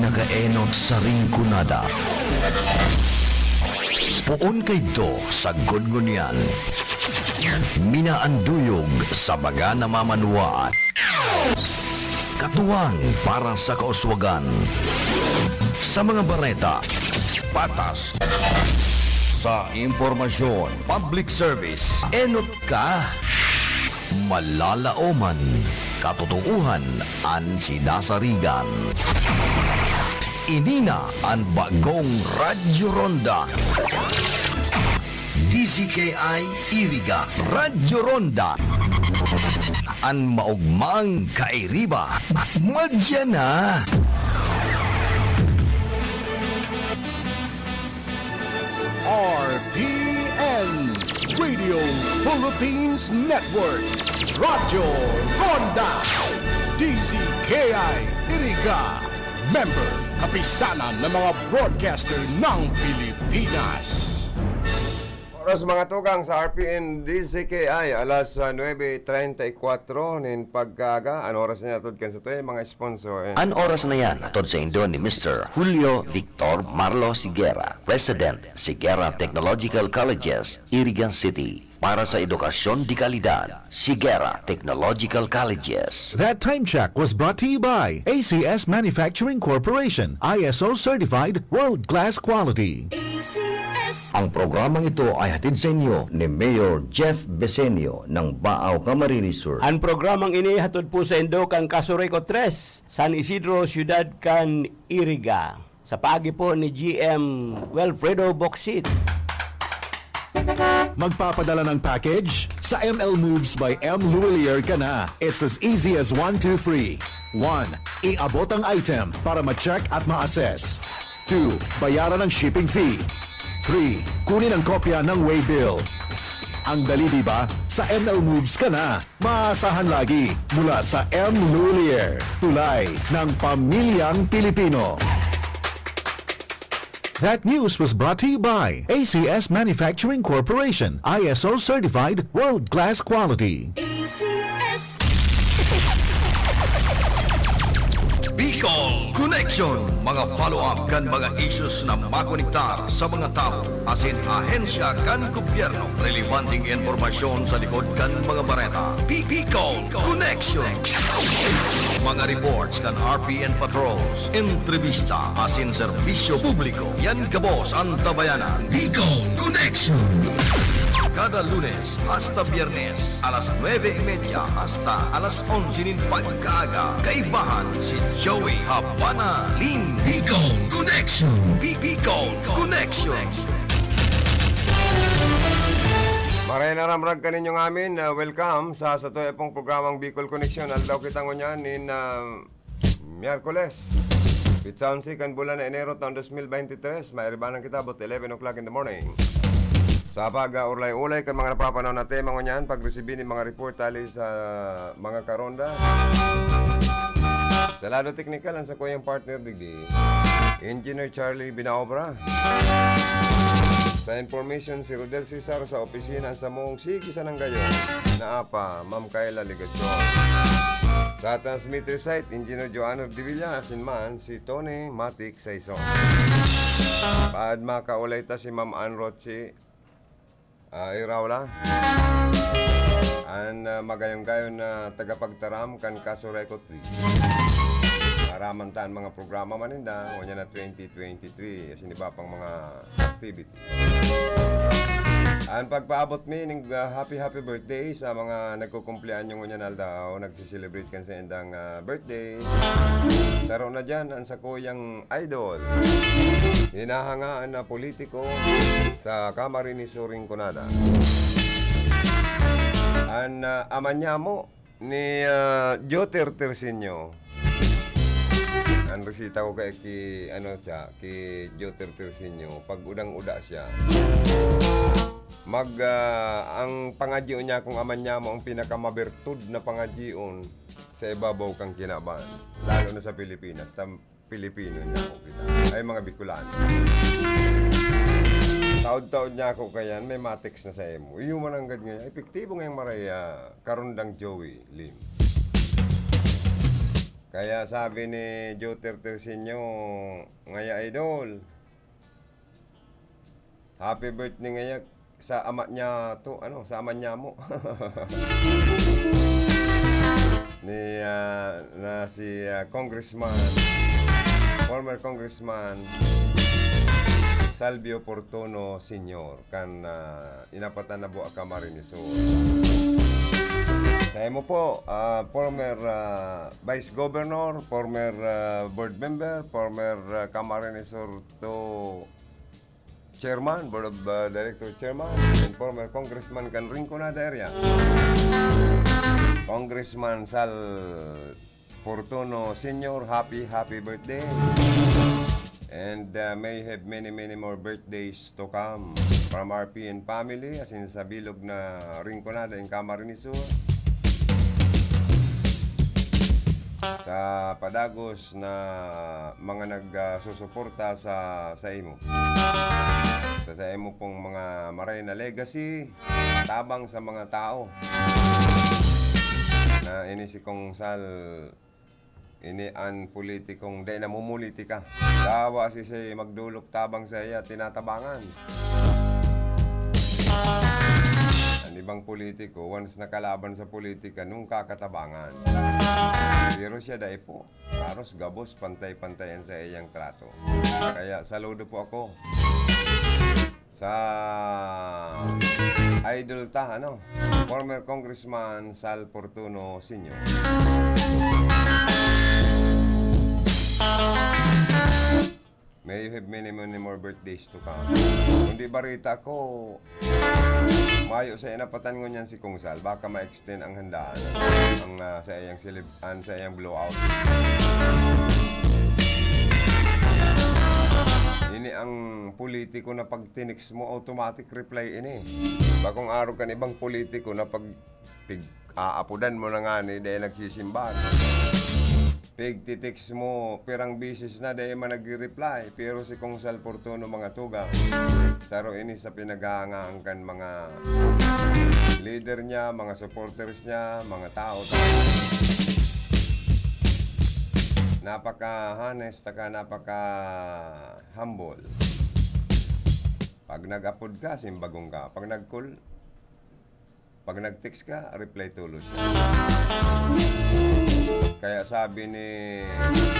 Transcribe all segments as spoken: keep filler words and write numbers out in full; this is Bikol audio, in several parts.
Nakaenot sa Rinconada. Poon kaidto sagkod ngunyan. Minaanduyog sa mga namamanwaan. Katuwang para sa kauswagan. Sa mga bareta, patas. Sa impormasyon, public service, enot ka. Malalaoman, katotoohan an sinasarigan. Ini na an bagong Radyo Ronda. D Z K I Iriga, Radyo Ronda. An maogmang kairiba, madya na. R P N, Radio Philippines Network, Radyo Ronda, D Z K I Iriga, member, Kapisanan ng mga Broadcaster ng Pilipinas. Oras, mga tugang, sa R P N D Z K I, alas, ah, nuebe treinta y cuatro nin pagkaaga. An oras na hatod kan satuya, mga sponsor. An oras na yan, hatod saindo ni Mister Julio Victor Marlo Sigera, President, Sigera Technological Colleges, Iriga City. Para sa edukasyon de kalidad, Sigera Technological Colleges. That time check was brought to you by A C S Manufacturing Corporation, I S O certified, world-class quality. A C S. Ang programang ito ay hatid sa inyo ni Mayor Jeff Besenio ng Baao, Camarines Sur. An programang ini hatod po saindo kan Casureco tres, San Isidro, Siyudad kan Iriga, sa paagi po ni G M Wilfredo Bocsit. Magpapadala ng package? Sa M L Moves by M Luwilier ka na. It's as easy as one, two, three. One, iabot ang item para ma-check at ma-assess. Two, bayaran ang shipping fee. Three, kunin ang kopya ng waybill. Ang dali, di ba? Sa M L Moves ka na. Maasahan lagi mula sa M Lulier, tulay ng pamilyang Pilipino. That news was brought to you by A C S Manufacturing Corporation, I S O certified, world-class quality. A C S. Bicol Connection, mga follow-up kan mga issues na makonektar sa mga tawo asin ahensya kan gobyerno. Relebanteng impormasyon sa likod kan mga bareta. Bi-, Bicol Connection. Mga reports kan R P N patrols, entrevista asin serbisyo publiko. Yan gabos an tabayanan. Bicol Connection. Kada Lunes hasta Biyernes, alas nuebe y media hasta alas onse nin pagkaaga, kaibahan si Joey Habana Lim. Bicol Connection. Bi-, Bicol Connection. Maray na ramrag kaninyo ngamin, ah, welcome sa satuya pong programang Bicol Connection. Aldaw kita ngunyan nin, ah, Miyerkules, petsa onse kan bulan na Enero taon dos mil bente tres. Mairibanan kita about eleven o'clock in the morning. Sa pag-ulay-ulay kan mga napapanahon na tema ngunyan, pagresibi nin mga report hali sa mga karonda. Sa lado teknikal, an sakuyang partner digdi, Engineer Charlie Binaobra. Sa information, si Rodel Cesar sa opisina, an samong sige sanang gayon na apa, Ma'am Kayla Legacion. Sa transmitter site, Engineer Joanna Revilla, asin man si Tony Matic Saison. Paad makaulay ta si Ma'am Ann Roche, ah, Iraola, an, ah, magayong-gayon na tagapagtaram kan Casureco three. Maaraman ta an mga programa man ninda, ngunyan na twenty twenty-three, asin iba pang mga activity. An pagpaabot mi ning, ah, happy, happy birthday sa mga nagkukumpleanyo ngunyan na aldaw, nagse-celebrate kan saindang, ah, birthday. Saro na diyan an sakuyang idol, hinahangaan na politiko sa Camarines Sur, Rinconada. An, ah, ama niya mo, ni, ah, Joter Tersinio. An resita ko kay ki, ano siya, ki Joter Tersinio, pag udang-uda siya. Mag, ah, ang pangadyo niya kung aman niya mo ang pinakamabertud na pangadyoon sa ibabaw kang kinaban, lalo na sa Pilipinas. Tam-, Pilipino niya ako kita. Ay, mga Bicolano. Taod-taod niya ako kayan, may matext na sa emo. Iyo man ang gad ngayon. Epektibo ngayong maray, ah, karundang Joey Lim. Kaya sabi ni Joe Terterciño, "Ngaya, idol, happy birthday ngaya sa ama niya to, ano, sa ama niya mo." Ni, ah, na si, ah, Congressman, former Congressman Salvio Portuno Senior, kan, ah, inapatan na buwa Camarines Sur. Sa imo po, ah, former, ah, Vice Governor, former, ah, board member, former, ah, Camarines Sur two Chairman, Board of, ah, Director Chairman, and former Congressman kan Rinconada area, Congressman Sal Fortuno Senior, happy, happy birthday. And, ah, may you have many, many more birthdays to come. From R P N family, as in sa bilog na Rinconada in Camarines Sur. Sa padagos na mga nag, ah, susuporta sa, sa imo. Sa, sa imo pong mga maray na legacy, tabang sa mga tao. Na ini si Kong Sal, ini an politikong dai namumulitika. Dawa si siya magdolok tabang sa iya, tinatabangan. An ibang politiko, once nakalaban sa politika, nung kakatabangan. Pero siya dai po. Haros gabos, pantay-pantay an sa iyang trato. Kaya saludo po ako sa idol ta, ano, former Congressman Sal Fortuno Senior. May you have many, many more birthdays to come. Kundi barita ko, mayo sa inapatan ngunyan si Kong Sal, baka ma-extend ang handaan, ang, ah, sa iyang celeb-, an sa iyang blowout. Ini ang politiko na pag tinext mo, automatic reply ini. Bakong arog kan ibang politiko na pag pig-aapodan mo na ngani, dai nagsisimba. Pigtitext mo, pirang beses na, dai man nagre-reply. Pero si Kong Sal Fortuno, mga tugang, saro ini sa pinaghahangaan kan mga leader niya, mga supporters niya, mga tao, tao. Napaka-honest, saka napaka-humble. Pag nag-apod ka, simbagong ka. Pag nag-call, pag nag-text ka, reply tolos. Kaya sabi ni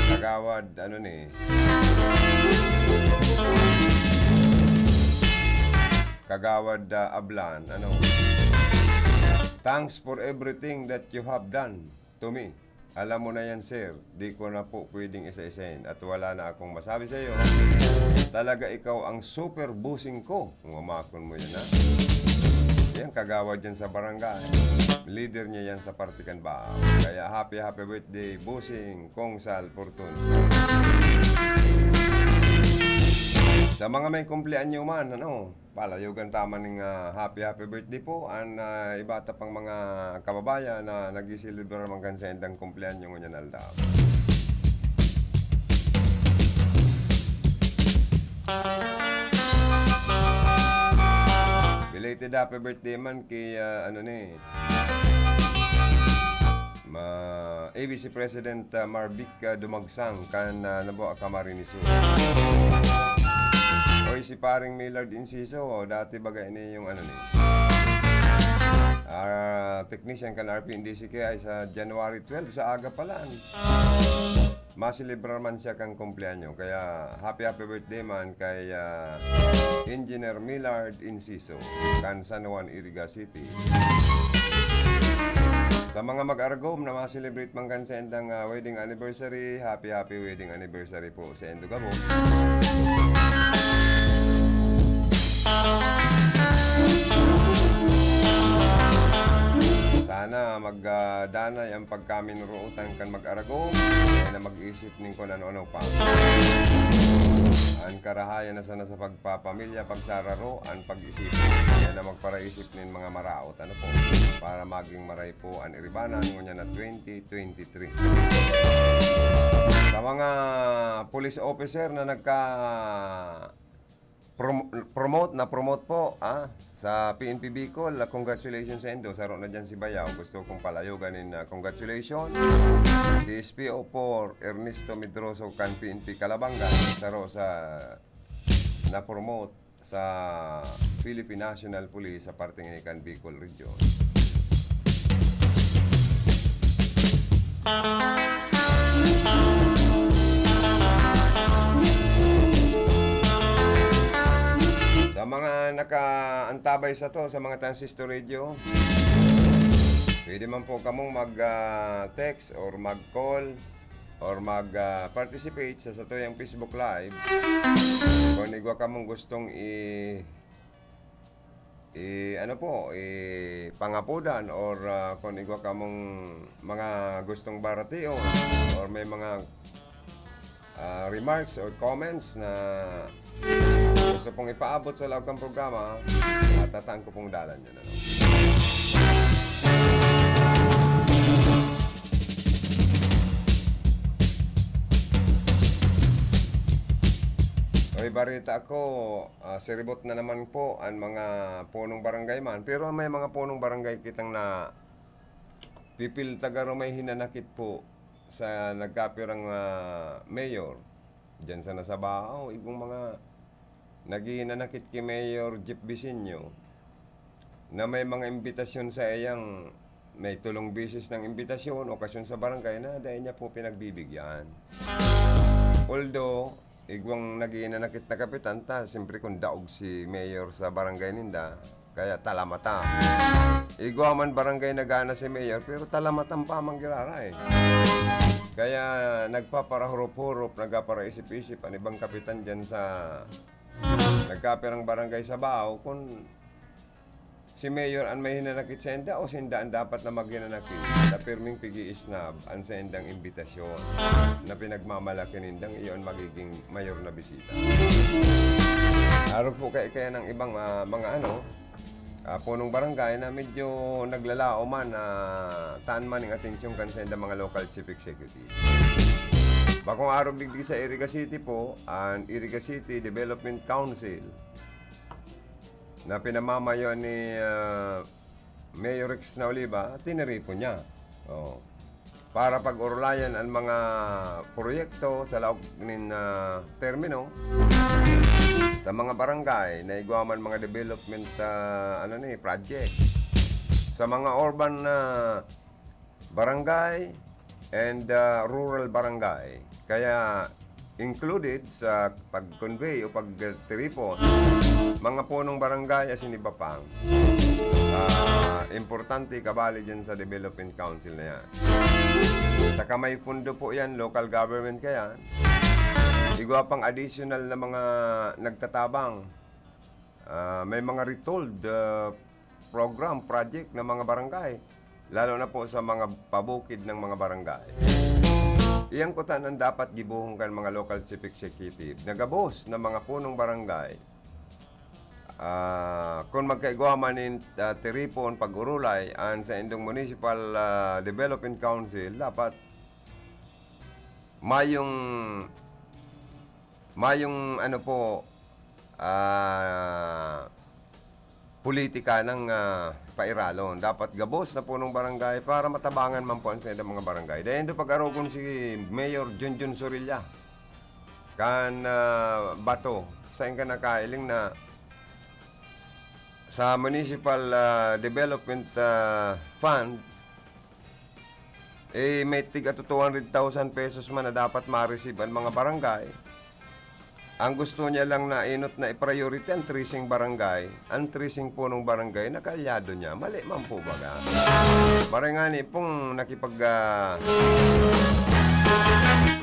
Kagawad, ano ni, Kagawad, ah, Ablan, ano, "Thanks for everything that you have done to me." Alam mo na yan, sir. Di ko na po pwedeng isa-isahin at wala na akong masabi sa iyo. Talaga ikaw ang super bossing ko. Kung mamakon mo yan, ha? Yan, kagawad yan sa barangay. Leader niya yan sa parte kan Baao. Kaya happy, happy birthday, bossing, Kong Sal Fortun. Sa mga may kumpleanyo man, ano, palayogan ta man ning, ah, happy, happy birthday po an, ah, iba ta pang mga kababayan na nagsiselebrar man kan saindang kumpleanyo ngunyan aldaw. Belated happy birthday man kay, ah, ano ni, Ma-, A B C President, ah, Marvic, ah, Dumagsang kan, ah, Nabua, Camarines Sur. Oy, si Paring Millard Inciso, oh, dati baga ini yung ano ni, ah, technician kan R P N D C K I sa January twelve, sa aga pa lang. Maselebrar man siya kan kumpleanyo. Kaya happy, happy birthday man kay, ah, Engineer Millard Inciso, kan San Juan, Iriga City. Sa mga mag-aragom na ma-celebrate man kan saindang, ah, wedding anniversary, happy, happy wedding anniversary po saindo gabos. Sana mag, ah, danay ang pagkaminorootan kan mag-aragom, kaya na mag-isip nin kun ano-ano pa. An karahayan na sana sa pagpapamilya, pagsararo, an pag-isip, kaya na magparaisip nin mga maraot, ano po, para maging maray po an iribanan, ngunyan na twenty twenty-three. Sa mga police officer na nagka- Prom-, promote na promote po, ah, sa P N P Bicol. Ah, congratulations sa indo. Saro na dyan si Bayaw. Gusto kong palayogan nin, ah, congratulations. Si S P O four, Ernesto Medroso, kan P N P Calabanga. Saro sa na-promote sa Philippine National Police sa parte ngini kan Bicol Region. Sa mga nakaantabay sa to, sa mga Transistor Radio, pwede man po kamong mag, ah, text or mag-call or mag, ah, participate sa satuyang Facebook Live. Kung igwa kamong gustong i-, i-, ano po, ipangapodan or, ah, kung igwa kamong mga gustong baration or may mga, ah, remarks or comments na gusto pong ipaabot sa laog kan programa, matataan ko pong dalan yun, ano. May barita ako, ah, siribot na naman po ang mga punong barangay man. Pero may mga punong barangay kitang na pipil taga may hinanakit po sa nagkapirang, ah, mayor. Diyan sa Nasabao, igong mga naghihinanakit ki Mayor Jeff Vicenio na may mga imbitasyon sa iyang, may tulong beses ng imbitasyon, okasyon sa barangay na dahil niya po pinagbibigyan. Although, igwang naghihinanakit na kapitan ta, siyempre kung daog si Mayor sa barangay ninda, kaya talamata. Igwa man barangay na gana si Mayor, pero talamatan pa man giraray. Kaya nagpaparahurup-hurup, nagpaparaisip-isip ang ibang kapitan dyan sa nagkapirang barangay sa Bao, kung si Mayor ang may hinanakit sa inda o sinda ang dapat na maghinanakit sa pirming pigi-isnab ang sa indang imbitasyon na pinagmamalaki nindang iyon magiging mayor na bisita. Arog po kay, kaya ng ibang, ah, mga ano, ah, punong barangay na medyo naglalaom man na taan man ang atensyon kan sa indang mga local chief executive. Bakong arog digdi sa Iriga City po, ang Iriga City Development Council na pinamamayo ni, ah, Mayor Rex na Oliva, tiniripon niya. Oh. Para pag-orolayan ang mga proyekto sa laog nin, ah, termino sa mga barangay na igwa man mga development, ah, ano ni, project. Sa mga urban na barangay and, ah, rural barangay. Kaya included sa pag-convey o pagtiripon, mga punong barangay asin iba pang, ah, importante kabali dyan sa Development Council na yan. Saka may pundo po yan, local government kaya. Igwa pang additional na mga nagtatabang. Ah, may mga retooled, ah, program, project ng mga barangay, lalo na po sa mga pabukid ng mga barangay. Iyang kutan ang dapat gibohon kan mga local chief executive na gabos na mga punong barangay. Ah, kung magkaigwa man nin, ah, tiripon, pag-urulay, ang sa indong Municipal, ah, Development Council, dapat mayong mayong ano po, ah, politika ng, ah, pairalon. Dapat gabos na punong barangay para matabangan man po ang sa mga barangay. Dahil doon pag-arogon si Mayor Junjun Sorilla kan, ah, Bato, sa inyo nakailing na sa Municipal, ah, Development, ah, Fund, eh, may tiga two hundred thousand pesos man na dapat ma-receive ang mga barangay. Ang gusto niya lang na inot na i-priority ang tracing barangay, ang tracing punong barangay na kaalyado niya. Mali man po baga. Maray ngani pong nakipag, ah,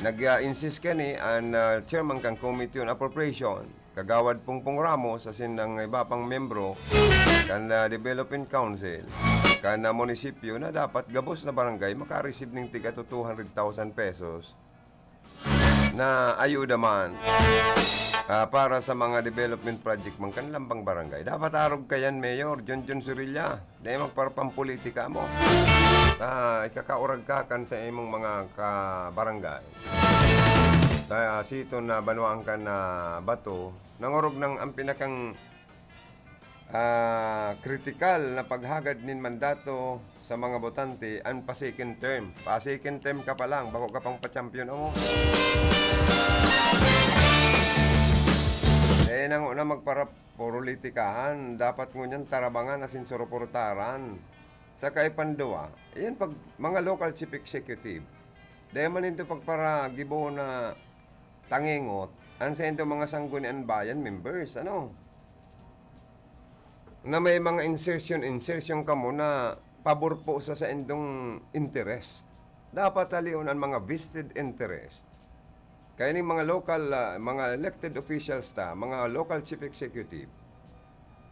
nag, ah, insist kani ang, ah, chairman kan Committee on Appropriation. Kagawad Pongpong Ramos asin ang iba pang miyembro kan, ah, Development Council, kan, ah, munisipyo na dapat gabos na barangay maka-receive ning tiga two hundred thousand pesos na ayuda man, ah, para sa mga development project man kan lambang barangay. Dapat arog kayan, Mayor Junjun Sorilla. Dai magparapampolitika mo. Ah, ikakaurag ka kan sa imong mga kabarangay. Sa siton na banwaan kan na Bato, nangorog nang ang pinakang, ah, kritikal na paghagad nin mandato sa mga botante an pa-second term. Pa-second term ka pa lang, bako ka pang pa-champion, oh. Eh, nango na magpara-, politikahan, dapat ngunyan tarabangan asin suruportaran. Saka ipanduwa, iyan pag mga local chief executive, dai man nindo pagparagibo na tangingot an saindong mga sanggunian bayan members, ano? Na may mga insertion, insertion kamo na pabor po sa saindong interes. Dapat halion an mga vested interest. Kaya ning mga local, ah, mga elected officials ta, mga local chief executive,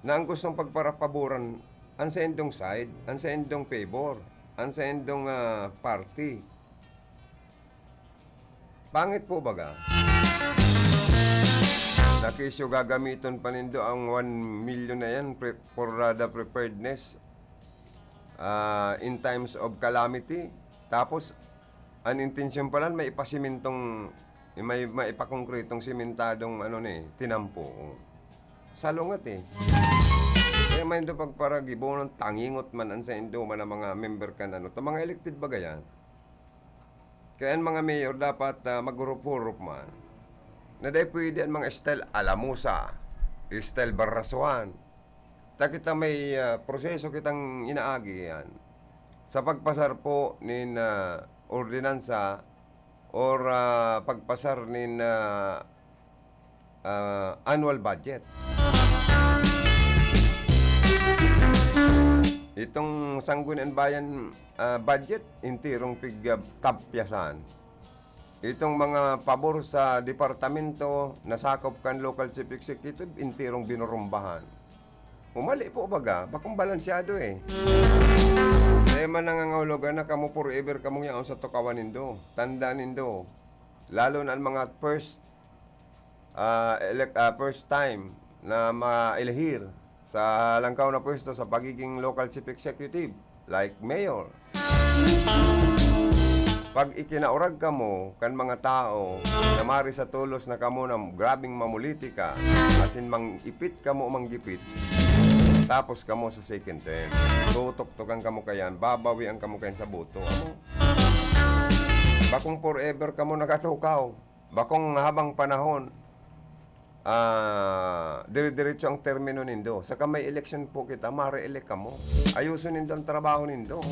na ang gustong pagparapaboran an saindong side, an saindong favor, an saindong, ah, party. Pangit po baga. Nakisyo gagamiton pa nindo ang one million na yan pre-, for, ah, the preparedness, ah, in times of calamity. Tapos, an intensyon pala, may ipasimintong, may, may ipakongkretong simentadong ano ni, tinampo. Salungat eh. Kaya may do pagparagibonon, tangingot man an saindo man ang mga member kan ano, to mga elected baga yan. Kaya an mga mayor dapat, ah, maghurup-hurup man. Na dai pwede an mga style Alamusa, style Barrasuan. Ta kita may, ah, proseso kitang inaagi yan. Sa pagpasar po nin, ah, ordinansa or, ah, pagpasar nin, ah, ah, annual budget. Itong Sangguniang Bayan, ah, budget, enterong pig-, ah, tapyasan. Itong mga pabor sa departamento na sakop kan local chief executive, enterong binurumbahan. Umali po baga, bakong balansyado eh. Dai man nangangahulugan na kamo forever kamong yaon sa tukawan nindo. Tandaan nindo, lalo na ang mga first, ah, elect-, ah, first time na maelehir sa langkaw na pwesto sa pagiging local chief executive, like mayor. Pag ikinaurag kamo kan mga tao na mari sa tolos na kamo na grabing mamulitika, asin mang-ipit kamo, manggipit, tapos kamo sa second term, tutuktukan kamo kayan, babawian kamo kayan sa boto. Amo, bakong forever kamo nakatukaw. Bakong habang panahon, ah, dire-diretso ang termino nindo. Saka may eleksyon po kita, mare-elect kamo. Ayuson nindo ang trabaho nindo.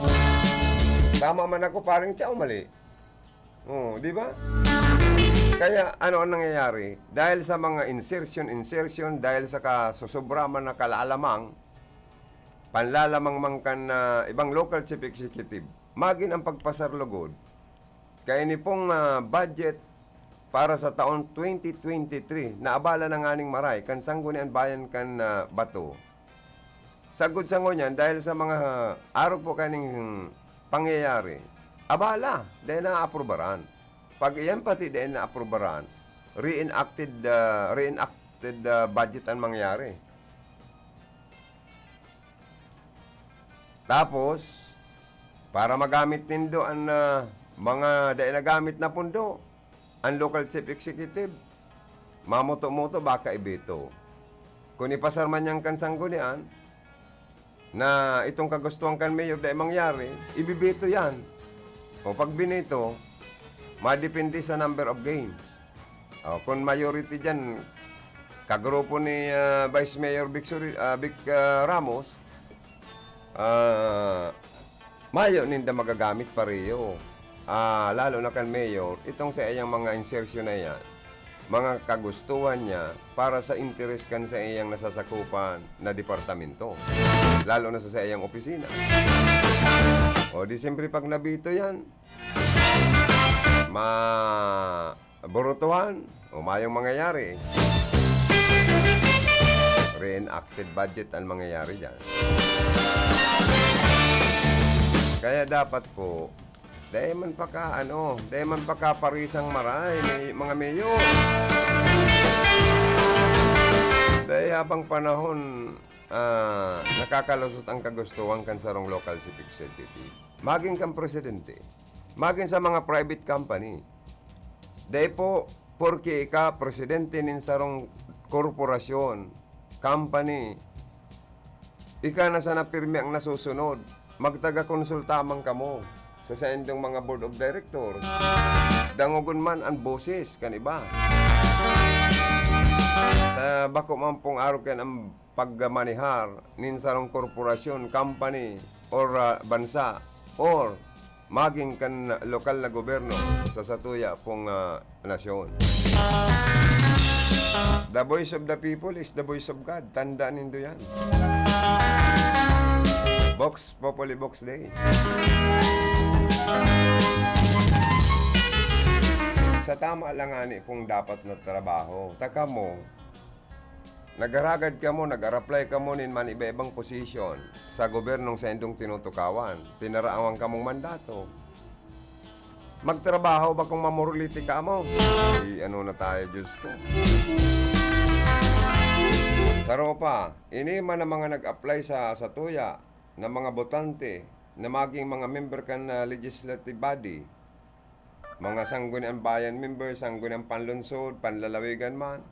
Tama man ako, pareng siya o mali? Oh, di ba? Kaya ano ang nangyayari? Dahil sa mga insertion, insertion, dahil sa kasosobra man na kalalamang, panlalamang man kan, ah, ibang local chief executive, magin ang pagpasar lugod. Kaya ini pong, ah, budget para sa taon twenty twenty-three, naabala na nganing maray kan Sanggunian Bayan kan, ah, Bato. Sagkod sa ngunyan, dahil sa mga, ah, arog po kaning pangyayari, abala, dai naaprubaran. Pag iyan pati dai naaprubaran, reenacted, ah, reenacted, ah, budget ang mangyayari. Tapos, para magamit nindo an, ah, mga dai nagamit na pondo, an local chief executive, mamoto-moto, baka ibeto. Kun ipasar man yan kan sanggunian, na itong kagustuhan kan mayor dai mangyari, ibibeto yan. O pag bineto, madepende sa number of games. O, kun majority dyan, kagrupo ni, ah, Vice Mayor Vic Suri-, ah, Vic, ah, Ramos, ah, mayo ninda magagamit pareho. Ah, lalo na kan mayor, itong sa iyang mga insertion na yan, mga kagustuhan niya para sa interes kan sa iyang nasasakupan na departamento, lalo na sa, sa iyang opisina. O di siyempre pag nabito yan, ma-, borutuhan, o mayong mangyayari. Reenacted budget ang mangyayari dyan. Kaya dapat po, dai man paka, ano, dai man paka parisang maray, may, mga mayor. Dai habang panahon, ah, nakakalusot ang kagustuhan kan sarong local civic executive. Magin kan presidente. Magin sa mga private company. Dai po, porke ika presidente nin sarong korporasyon, company, ika na sana pirmi ang nasusunod. Magtaga-konsulta man kamo sa saindong mga board of directors. Dangogon man an boses kan iba. Ta bako man pong arog kan an pagmanehar nin sarong korporasyon, company, or, ah, bansa, or maging kan lokal na gobyerno sa satuya pong, ah, nasyon. The voice of the people is the voice of God. Tandaan nindo yan. Vox Populi Vox Dei. Sa tama lang ani pong dapat na trabaho. Ta kamo, nagharagad kamo, nag-apply kamo nin man iba-ibang position sa gobyernong saindong tinutukawan. Pinaraawang kamong mandato. Magtrabaho ba kung mamoroliti kamo? Ay, ano na tayo, Diyos ko. Saro pa, ini man ang mga nag-apply sa, satuya na mga botante na maging mga member kan, ah, legislative body, mga Sangguniang Bayan member, Sangguniang Panlungsod, Panlalawigan man.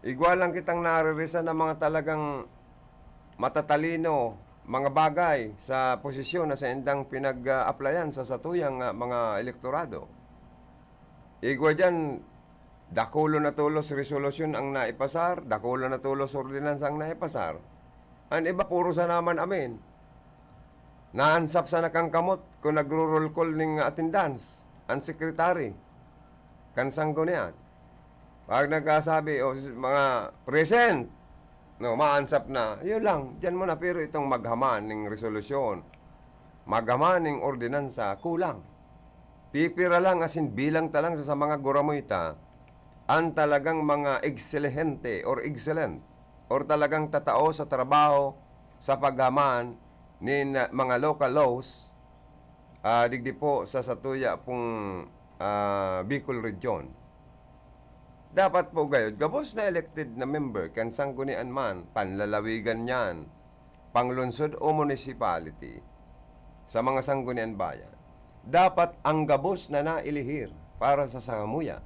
Igwa lang kitang naririsan na mga talagang matatalino, mga bagay sa posisyon na saindang pinag-a-applyan sa satuyang, ah, mga elektorado. Igwa diyan, dakulon na tolos resolusyon ang naipasar, dakulon na tolos ordinansa ang naipasar. An iba, puro sana man amen. Naansap sana kan kamot kun nagro-roll call ning attendance an secretary kan sanggunian. Pag nagkasabi, "O, s-, mga present," no, maansap na. Yun lang, diyan muna. Pero itong maghaman ning resolusyon, maghaman ning ordinansa, kulang. Pipira lang, asin bilang ta lang sa, sa mga guramoy ta, an talagang mga ekselehente or excellent or talagang tatao sa trabaho sa paghaman nin, ah, mga local laws, ah, digdi po sa satuya pong, ah, Bicol Region. Dapat po gayod, gabos na elected na member kan sanggunian man, panlalawigan niyan, panglungsod o municipality, sa mga sanggunian bayan, dapat ang gabos na nailihir para sa sangamuya,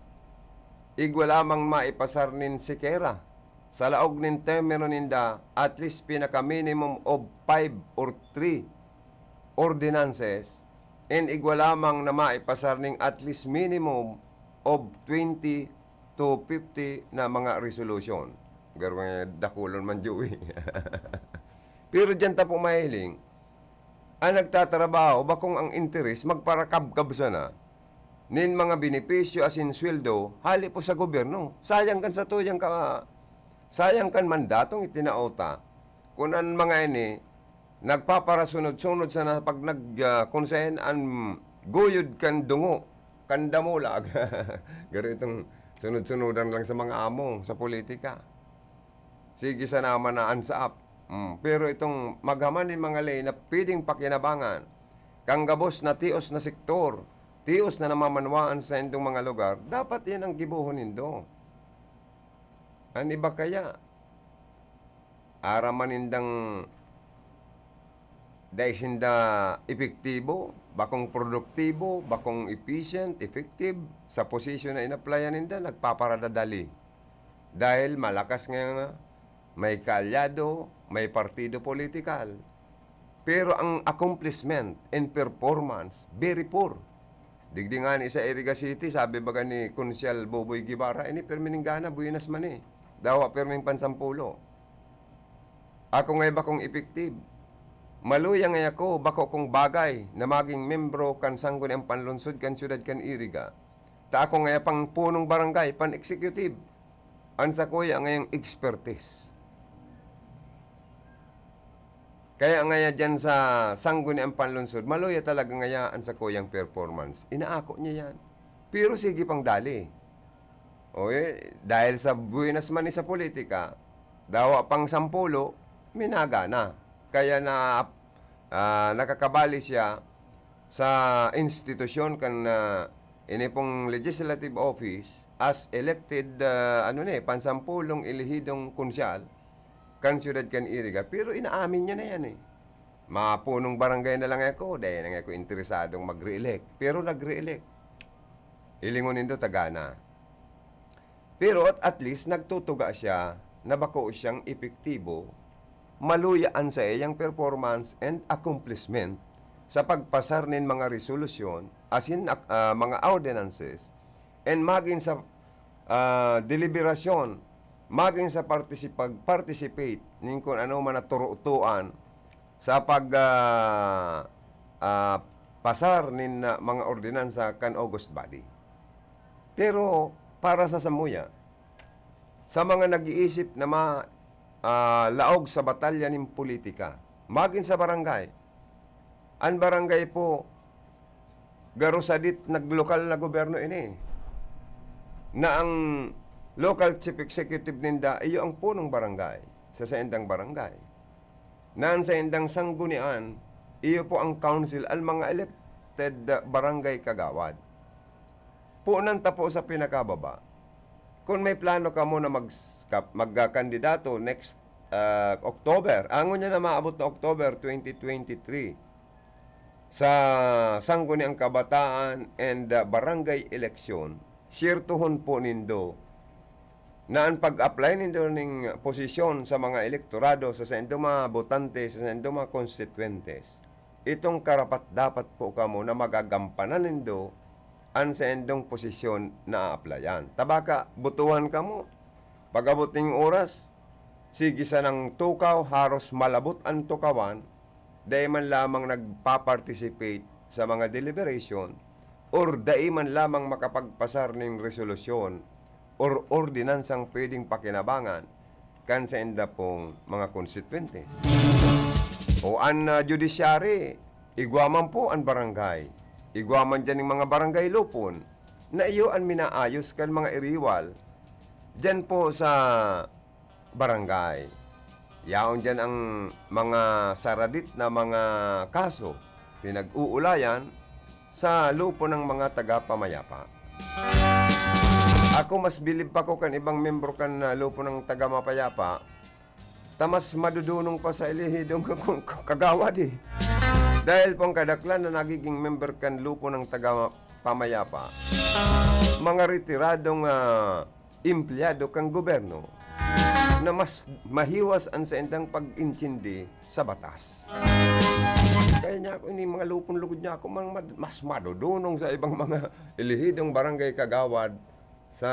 igwa lamang maipasar nin sikera sa laog nin termino ninda, at least pinaka-minimum of five or three ordinances, and igwa lamang na maipasar ning at least minimum of twenty to fifty na mga resolution. Garo nga dakulon man, Joey. Pero diyan ta po mahiling, ang nagtatrabaho, bakong ang interes, magparakabkab sana nin mga benepisyo asin sweldo hali po sa gobyerno. Sayang kan satuyang ka-, sayang kan mandatong itinao ta. Kun an mga ini, nagpaparasunod-sunod sana pag nag-, ah, kun saen an guyod kan dungo, kan damulag. Garo itong sunod-sunudan lang sa mga amo, sa politika. Sige sana man na ansaap. Mm, pero itong maghaman nin mga ley na pwedeng pakinabangan kan gabos na tios na sektor, tios na namamanwaan sa indong mga lugar, dapat yan ang gibohon nindo. An iba kaya, aram man nindang dai sinda epektibo, bakong produktibo, bakong efficient, effective sa posisyon na inaplayan ninda, nagpaparadadali. Dahil malakas nga may kaalyado, may partido politikal. Pero ang accomplishment and performance, very poor. Digdi ngani sa Iriga City, sabi baga ni Konsyal Boboy Guevara, "Ini, pirmi ning gana, buenas man eh. Dawa pirming pansampulo." Ako ngaya bakong epektibo. Maluya ngaya ako, bako kong bagay na maging membro kan Sangguniang Panlungsod kan Siyudad kan Iriga. Ta ako ngaya pang punong barangay, pan-executive. An sakuya ngayang expertise. Kaya ngaya diyan sa Sangguniang Panlungsod, maluya talaga ngaya an sakuyang performance. Inaako niya yan. Pero sige pang dali. O, eh, dahil sa buenas man ni sa politika, dawa pang sampulo, minaga na. Kaya na, ah, nakakabali siya sa institusyon kan, ah, ini pong legislative office as elected, ah, ano ni, pansampulong elehidong konsyal kan siyudad kan Iriga. Pero inaamin niya na yan eh. Mapunong barangay na lang ako, dahil na nga ako interesadong mag-re-elect. Pero nag-re-elect. Hilingon nindo, tagana. Pero at, at least, nagtutuga siya na bako siyang epektibo, maluya an saiyang performance and accomplishment sa pagpasar nin mga resolusyon, asin, ah, mga ordinances, and magin sa, ah, deliberasyon, magin sa partisipag-, participate nin kun ano man na turutuan sa pag, ah, ah, pasar nin, ah, mga ordinansa kan august body. Pero para sa samuya, sa mga nag-iisip na ma-, ah, laog sa batalya nin politika, magin sa barangay. An barangay po, garo sadit naglokal na gobyerno ini, na ang local chief executive ninda iyo ang punong barangay sa saindang barangay. Na an saindang sanggunian, iyo po ang council, an mga elected barangay kagawad. Punan ta po sa pinakababa. Kun may plano kamo na mag-, magkakandidato next, ah, October, angon niya na maabot na October twenty twenty-three, sa Sangguniang Kabataan and, ah, Barangay Eleksyon, siyertohon po nindo na an pag-apply nindo ning posisyon sa mga elektorado sa saindong mga botante, sa saindong mga konstituyentes, itong karapat-dapat po kamo na magagampanan nindo an saindong posisyon na aaplayan. Ta baka botohan kamo, pag-abot ning oras, sige sanang tukaw, haros malabot an tukawan, dai man lamang nagpa-participate sa mga deliberation, or dai man lamang makapagpasar nin resolusyon or ordinansang pwedeng pakinabangan kan sainda pong mga konstituyentes. O an, ah, judiciary, igwa man po an barangay. Igwa man diyan ning mga barangay lupon na iyo an minaayos kan mga iriwal diyan po sa barangay. Yaon diyan ang mga saradit na mga kaso, pinag-uulayan sa lupon ng mga taga-pamayapa. Ako, mas bilib pa ko kan ibang membro kan, ah, lupon ng taga-mapayapa, ta mas madudunong pa sa elehidong kagawad, eh. Dahil pong kadaklan na nagiging member kan lupon ng taga-pamayapa, mga retiradong, ah, empleyado kan gobyerno na mas mahiwas an saindang pag-intindi sa batas. Kaya niya ako, ini mga lupon lugod niya ako, mang mad-, mas madudunong sa ibang mga elehidong barangay kagawad sa,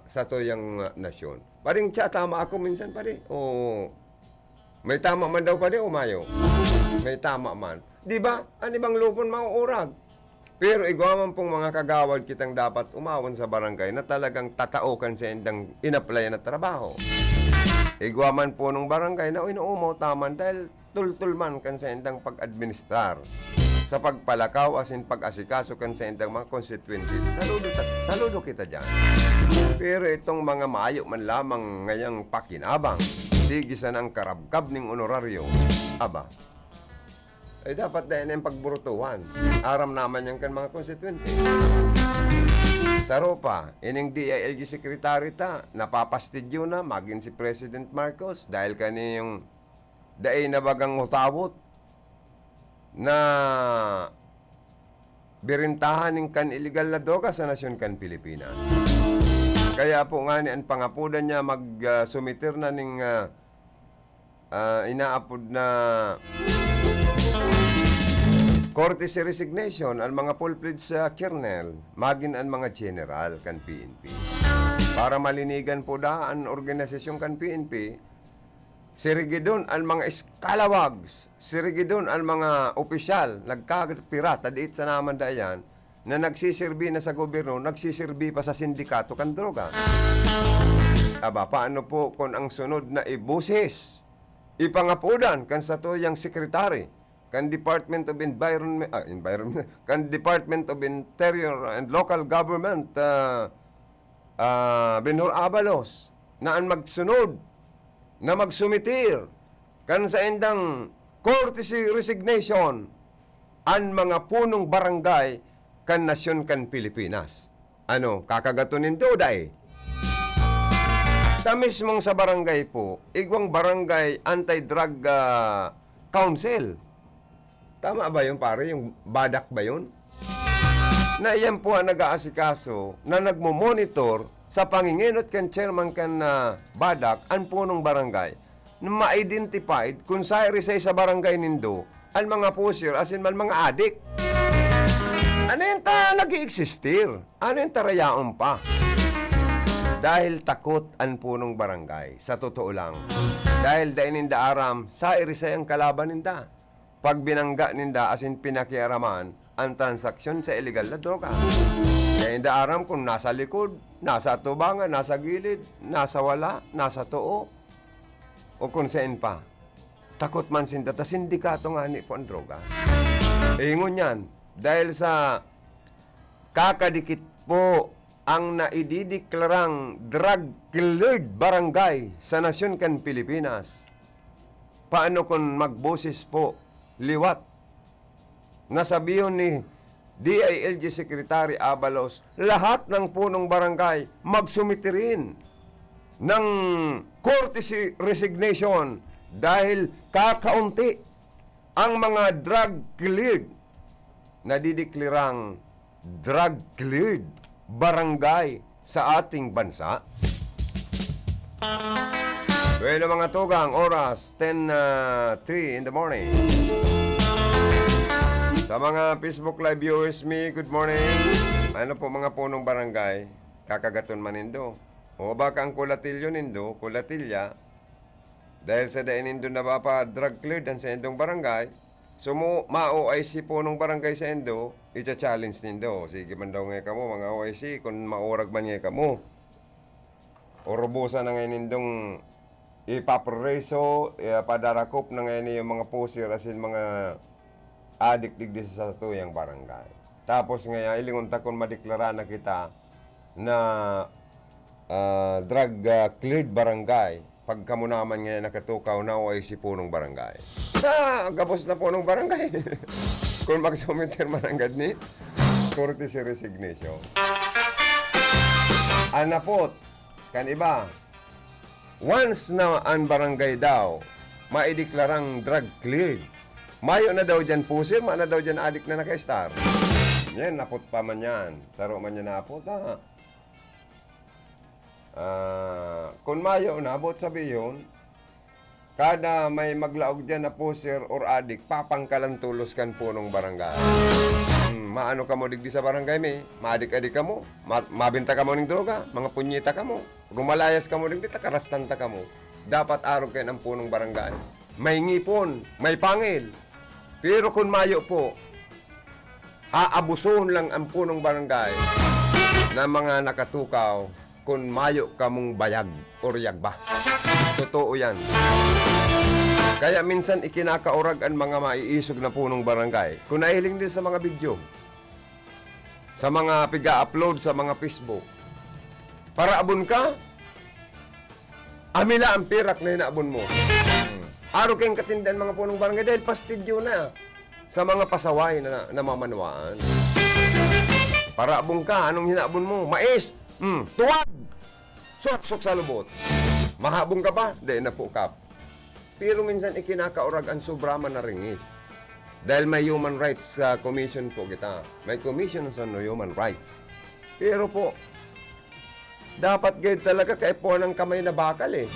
sa tuyang, ah, nasyon. Paring siya, tama ako minsan, pare. O, may tama man daw, pare, o mayo? May tama man. Di ba? An ibang lupon, mauurag. Pero igwa man pong mga kagawad kitang dapat umawon sa barangay na talagang tatao kan saindang inaplayan na trabaho. Igwa man punong barangay na inuumaw taman dahil tultol man kan saindang pag-administrar sa pagpalakaw asin pag-asikaso kan saindang mga konstituyentes. Saludo ta-, saludo kita diyan. Pero itong mga mayo man lamang ngayang pakinabang, sige sanang karabkab ning onoraryo. Aba, ay, dapat dai na yan pagburutuhan. Aram naman yan kan mga konstituyente. Saro pa, ining D I L G secretary ta, napapastidyo na, magin si President Marcos, dahil kaniyong dai na bagang utawot na birintahan ning kan iligal na droga sa nasyon kan Pilipinas. Kaya po ngani an pangapodan niya mag, ah, sumitir na ning, ah, ah, inaapod na courtesy resignation an mga full-fledged, ah, colonel, magin an mga general kan P N P. Para malinigan po daa an organisasyon kan P N P, sirigidon an mga scalawags, sirigidon an mga opisyal, nagkapirata, diit sa naman dayan, na nagsisirbi na sa gobyerno, nagsisirbi pa sa sindikato kan droga. Aba, paano po kung ang sunod na ibusis, ipangapodan kan satuyang secretary, kan Department of Environment, ah, Environment, kan Department of Interior and Local Government, ah, ah, Benhur Abalos, na an magsunod na magsumitir kan saindang courtesy resignation an mga punong barangay kan nasyon kan Pilipinas. Ano, kakagaton nindo o dai? Sa mismong sa barangay po, igwang barangay anti-drug, ah, council. Tama ba yun, pare? Yung BADAC ba yun? Na iyan po ang nag-aasikaso, na nagmo-monitor ta pangengenot kan chairman kan, ah, BADAC an punong barangay, na ma-identified kun sairisay sa barangay nindo an mga pusher asin man mga adik. Ano yan ta nag-i-existir? Ano yan ta rayaon pa? Dahil takot an punong barangay, sa totoo lang. Dahil dai ninda aram, sairisay ang kalaban ninda. Pagbinangga ninda asin pinakiaraman an transaksyon sa iligal na droga. Dai ninda aram kun nasa likod, nasa atubangan, nasa gilid, nasa wala, nasa too, o kun saen pa. Takot man sinda ta sindikato ngani po an droga. Ingon yan, dahil sa kakadikit po ang naidideklarang drug-cleared barangay sa nasyon kan Pilipinas. Paano kun magboses po liwat na sabihon ni D I L G Secretary Abalos, lahat ng punong barangay magsumite rin ng courtesy resignation dahil kakaunti ang mga drug-cleared, nadideklarang drug-cleared barangay sa ating bansa? Bueno, mga tugang, oras, ten, ah, three in the morning. Sa mga Facebook Live viewers mi, good morning. Ano po, mga punong barangay, kakagaton man nindo? O baka ang kulatilyo nindo, kulatilya, dahil sa dai nindo napapa-drug cleared an saindong barangay, so mo, ma-O I C punong barangay saindo, icha-challenge nindo. Sige man daw nga kamo, mga O I C, kun maurag man nga kamo. Urubosan na ngayon nindong ipapreso, ipadarakop na ngayon yung mga pusher asin mga adik digdi sa satuyang barangay. Tapos ngayon, ilingon ta kun madeklara na kita na, ah, drug, ah, cleared barangay. Pag kamo naman ngayon nakatukaw na O I C punong barangay. Sa gabos na punong barangay. Kung magsumiter man ang gadni, courtesy resignation. Anapot, kan iba, once na an barangay daw maideklarang drug cleared, mayo na daw diyan pusher, mayo na daw diyan adik na naka-star. Yan, napot pa man yan. Saro man yan napot, ha? Ah, kun mayo na, boot sabihon, kada may maglaog diyan na pusher or adik, papangkalan tolos kan punong barangay. Hmm, maano kamo digdi sa barangay mi? Maadik-adik kamo? Ma-, mabinta kamo ning droga? Mga punyeta kamo? Rumalayas kamo digdi, ta karastan ta kamo. Dapat arog kayo ng punong barangay. May ngipon, may pangil. Pero kun mayo po, aabusuhon lang ang punong barangay na mga nakatukaw kun mayo kamong bayag o riyagba. Totoo yan. Kaya minsan ikinakaurag ang mga maiisog na punong barangay. Kung nahiling din sa mga video, sa mga piga-upload sa mga Facebook, parabon ka, amila ang pirak na hinabon mo. Hmm. Arog kayong katindahan mga punong barangay dahil pastidyo na sa mga pasaway na namamanwaan. Parabon ka, anong hinabon mo? Mais! Hmm, tuwag! Suksok sa lubot! Mahabong ka ba? Dai na po, Kap. Pero minsan ikinakaurag ang sobra man na ringis. Dahil may human rights, ah, commission po kita. May commission sa human rights. Pero po, dapat gayud talaga kaipuhan ng kamay na bakal eh.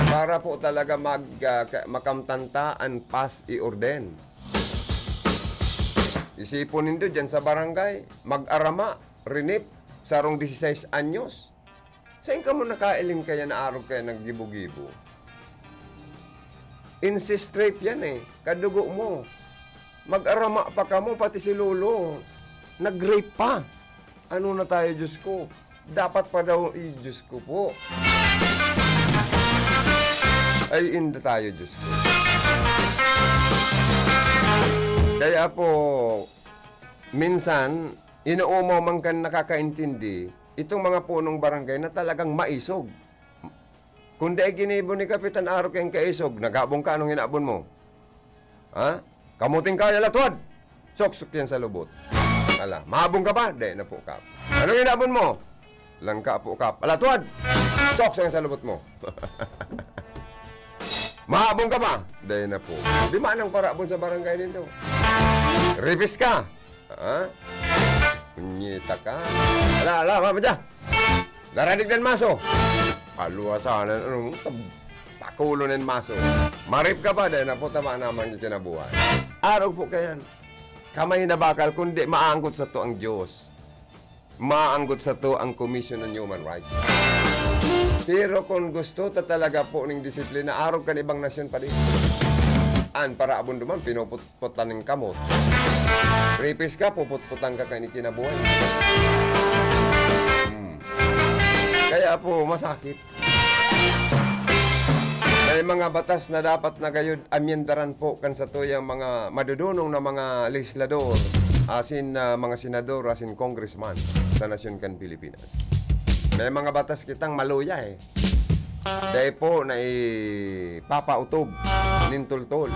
Para po talaga mag, ah, ka-, makamtan ta an paz y orden. Isipon nindo dyan sa barangay, mag-arama, rinip, sarong dieciséis anyos. Sain kamo nakailing kaya na arog kaya naggibo-gibo? Incest rape yan eh, kadugo mo. Mag-arama pa kamo, pati si lolo. Nag-rape pa. Ano na tayo, Diyos ko? Dapat pa daw, eh, Diyos ko po. Ay, inda tayo, Diyos ko. Kaya po, minsan, inuumaw man kan nakakaintindi, itong mga punong barangay na talagang maisog. Kung dai ginibo ni Kapitan Aro kayong kaisog, naghabong ka, anong hinabon mo? Ha? Kamuting kahoy, alatwad! Suksok yan sa lubot. Ala, mahabong ka ba? Dai na po, Kap. Anong hinabon mo? Langka po, Kap. Alatwad! Suksok yan sa lubot mo. Mahabong ka ba? Dai na po. Di man ang parabon sa barangay ninyo. Ripis ka! Ha? Punyeta ka. Ala, ala, mama dyan. Naranig nin maso. Paluwasanan, ano, tab-, pakulo nin maso. Marip ka pa, dahil naputama naman yung kinabuhay. Arog po kayan. Kamay na bakal, kundi maanggot sa to ang Diyos. Maanggot sa to ang Commission on Human Rights. Pero kung gusto ta talaga po ning disiplina, arog kan ibang nasyon pa din. An paraabon duman, pinuputputan ng kamot. Rapist ka, puputputan ka kan ikinabuhay. Hmm. Kaya po, masakit. May mga batas na dapat na gayud amyendaran po kan satuyang mga madudunong na mga legislador, asin, ah, mga senador, asin congressman sa nasyon kan Pilipinas. May mga batas kitang maluya, eh. Dai po na ipapautob nin tultol.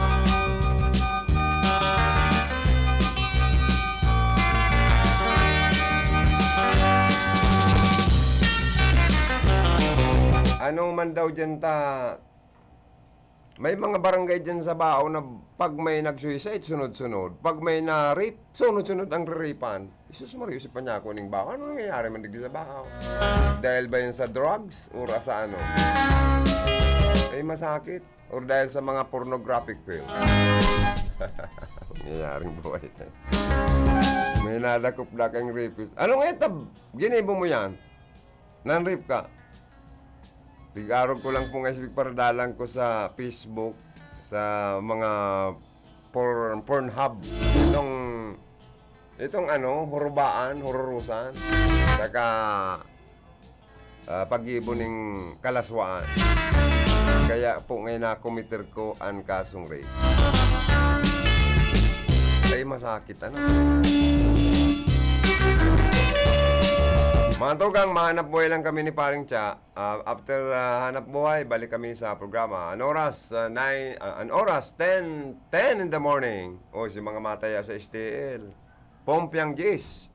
Ano man daw dyan ta, may mga barangay dyan sa Baao na pag may nag-suicide, sunod-sunod. Pag may na-rape, sunod-sunod ang riripan. Jesus Maria, si Panyako ning Baao. Ano nangyayari man digdi sa Baao? Dahil ba yan sa drugs or sa ano? Eh, masakit. Or dahil sa mga pornographic film. Nangyayaring buhay tayo. May nadakop na kang rapist. Ano nga ito? Ginibo mo yan? Nan-rape ka? Tig-arog ko lang po nga isipig paradalan ko sa Facebook, sa mga por-, Pornhub. Itong, itong ano, hurubaan, hururusan. Saka, ah, pag-ibo ning kalaswaan. Kaya po ngayon nakomiter ko an kasong rape. Ay, masakit, ano? Mga tugang, mahanap buhay lang kami ni Paring Cha. Ah, after, ah, hanap buhay, balik kami sa programa. An oras, ah, nine, ah, an oras, ten, ten in the morning. O, si mga mataya sa S T L. Pompiang Jis.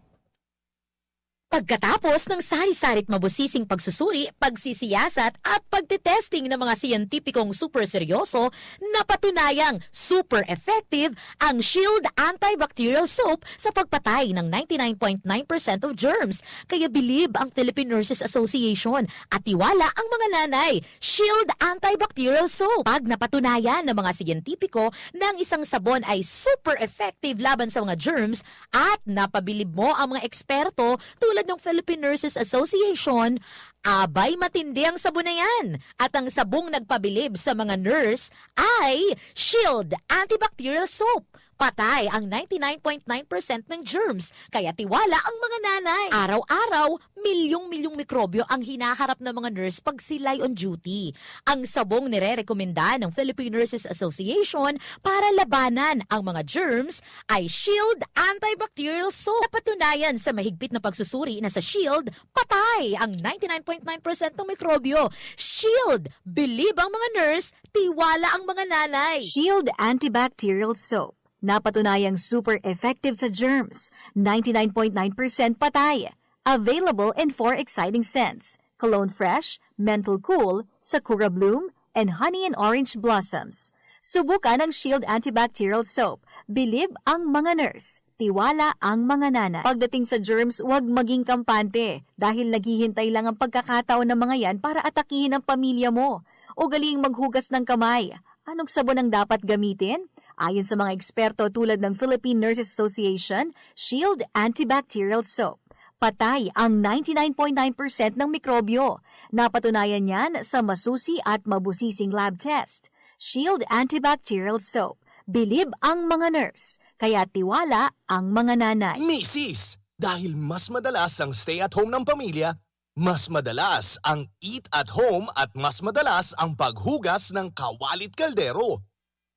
Pagkatapos ng sari-sari't mabusising pagsusuri, pagsisiyasat at pagtetesting ng mga siyentipikong super seryoso, napatunayang super effective ang Shield Antibacterial Soap sa pagpatay ng ninety nine point nine percent of germs. Kaya bilib ang Philippine Nurses Association at tiwala ang mga nanay. Shield Antibacterial Soap. Pag napatunayan ng mga siyentipiko na ang isang sabon ay super effective laban sa mga germs at napabilib mo ang mga eksperto tulad ng Philippine Nurses Association, abay, matindi ang sabon na yan. At ang sabong nagpabilib sa mga nurse ay Shield Antibacterial Soap. Patay ang ninety nine point nine percent ng germs, kaya tiwala ang mga nanay. Araw-araw, milyong-milyong mikrobyo ang hinaharap ng mga nurse pag sila'y on duty. Ang sabong nirerekomenda ng Philippine Nurses Association para labanan ang mga germs ay Shield Antibacterial Soap. Napatunayan sa mahigpit na pagsusuri na sa Shield, patay ang ninety nine point nine percent ng mikrobyo. Shield, bilib ang mga nurse, tiwala ang mga nanay. Shield Antibacterial Soap. Napatunayang super effective sa germs, ninety nine point nine percent patay. Available in four exciting scents: Cologne Fresh, Menthol Cool, Sakura Bloom, and Honey and Orange Blossoms. Subukan ang Shield Antibacterial Soap. Bilib ang mga nurse. Tiwala ang mga nanay. Pagdating sa germs, huwag maging kampante dahil naghihintay lang ang pagkakataon ng mga yan para atakihin ang pamilya mo. Ugaliing maghugas ng kamay. Anong sabon ang dapat gamitin? Ayon sa mga eksperto tulad ng Philippine Nurses Association, Shield Antibacterial Soap. Patay ang ninety nine point nine percent ng mikrobyo. Napatunayan yan sa masusi at mabusising lab test. Shield Antibacterial Soap. Bilib ang mga nurse, kaya tiwala ang mga nanay. Misis, dahil mas madalas ang stay at home ng pamilya, mas madalas ang eat at home at mas madalas ang paghugas ng kawalit kaldero.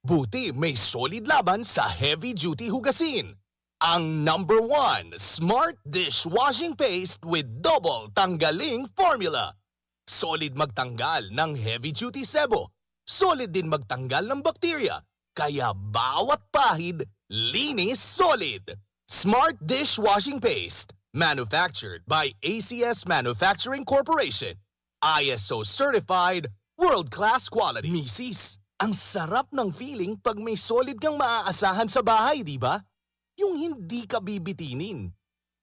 Buti may Solid Laban sa heavy duty hugasin. Ang number one, Smart Dishwashing Paste with Double Tanggaling Formula. Solid magtanggal ng heavy duty sebo. Solid din magtanggal ng bakterya. Kaya bawat pahid, linis solid. Smart Dishwashing Paste. Manufactured by A C S Manufacturing Corporation. I S O certified, world-class quality. Misis, ang sarap ng feeling pag may solid kang maaasahan sa bahay, di ba? Yung hindi ka bibitinin.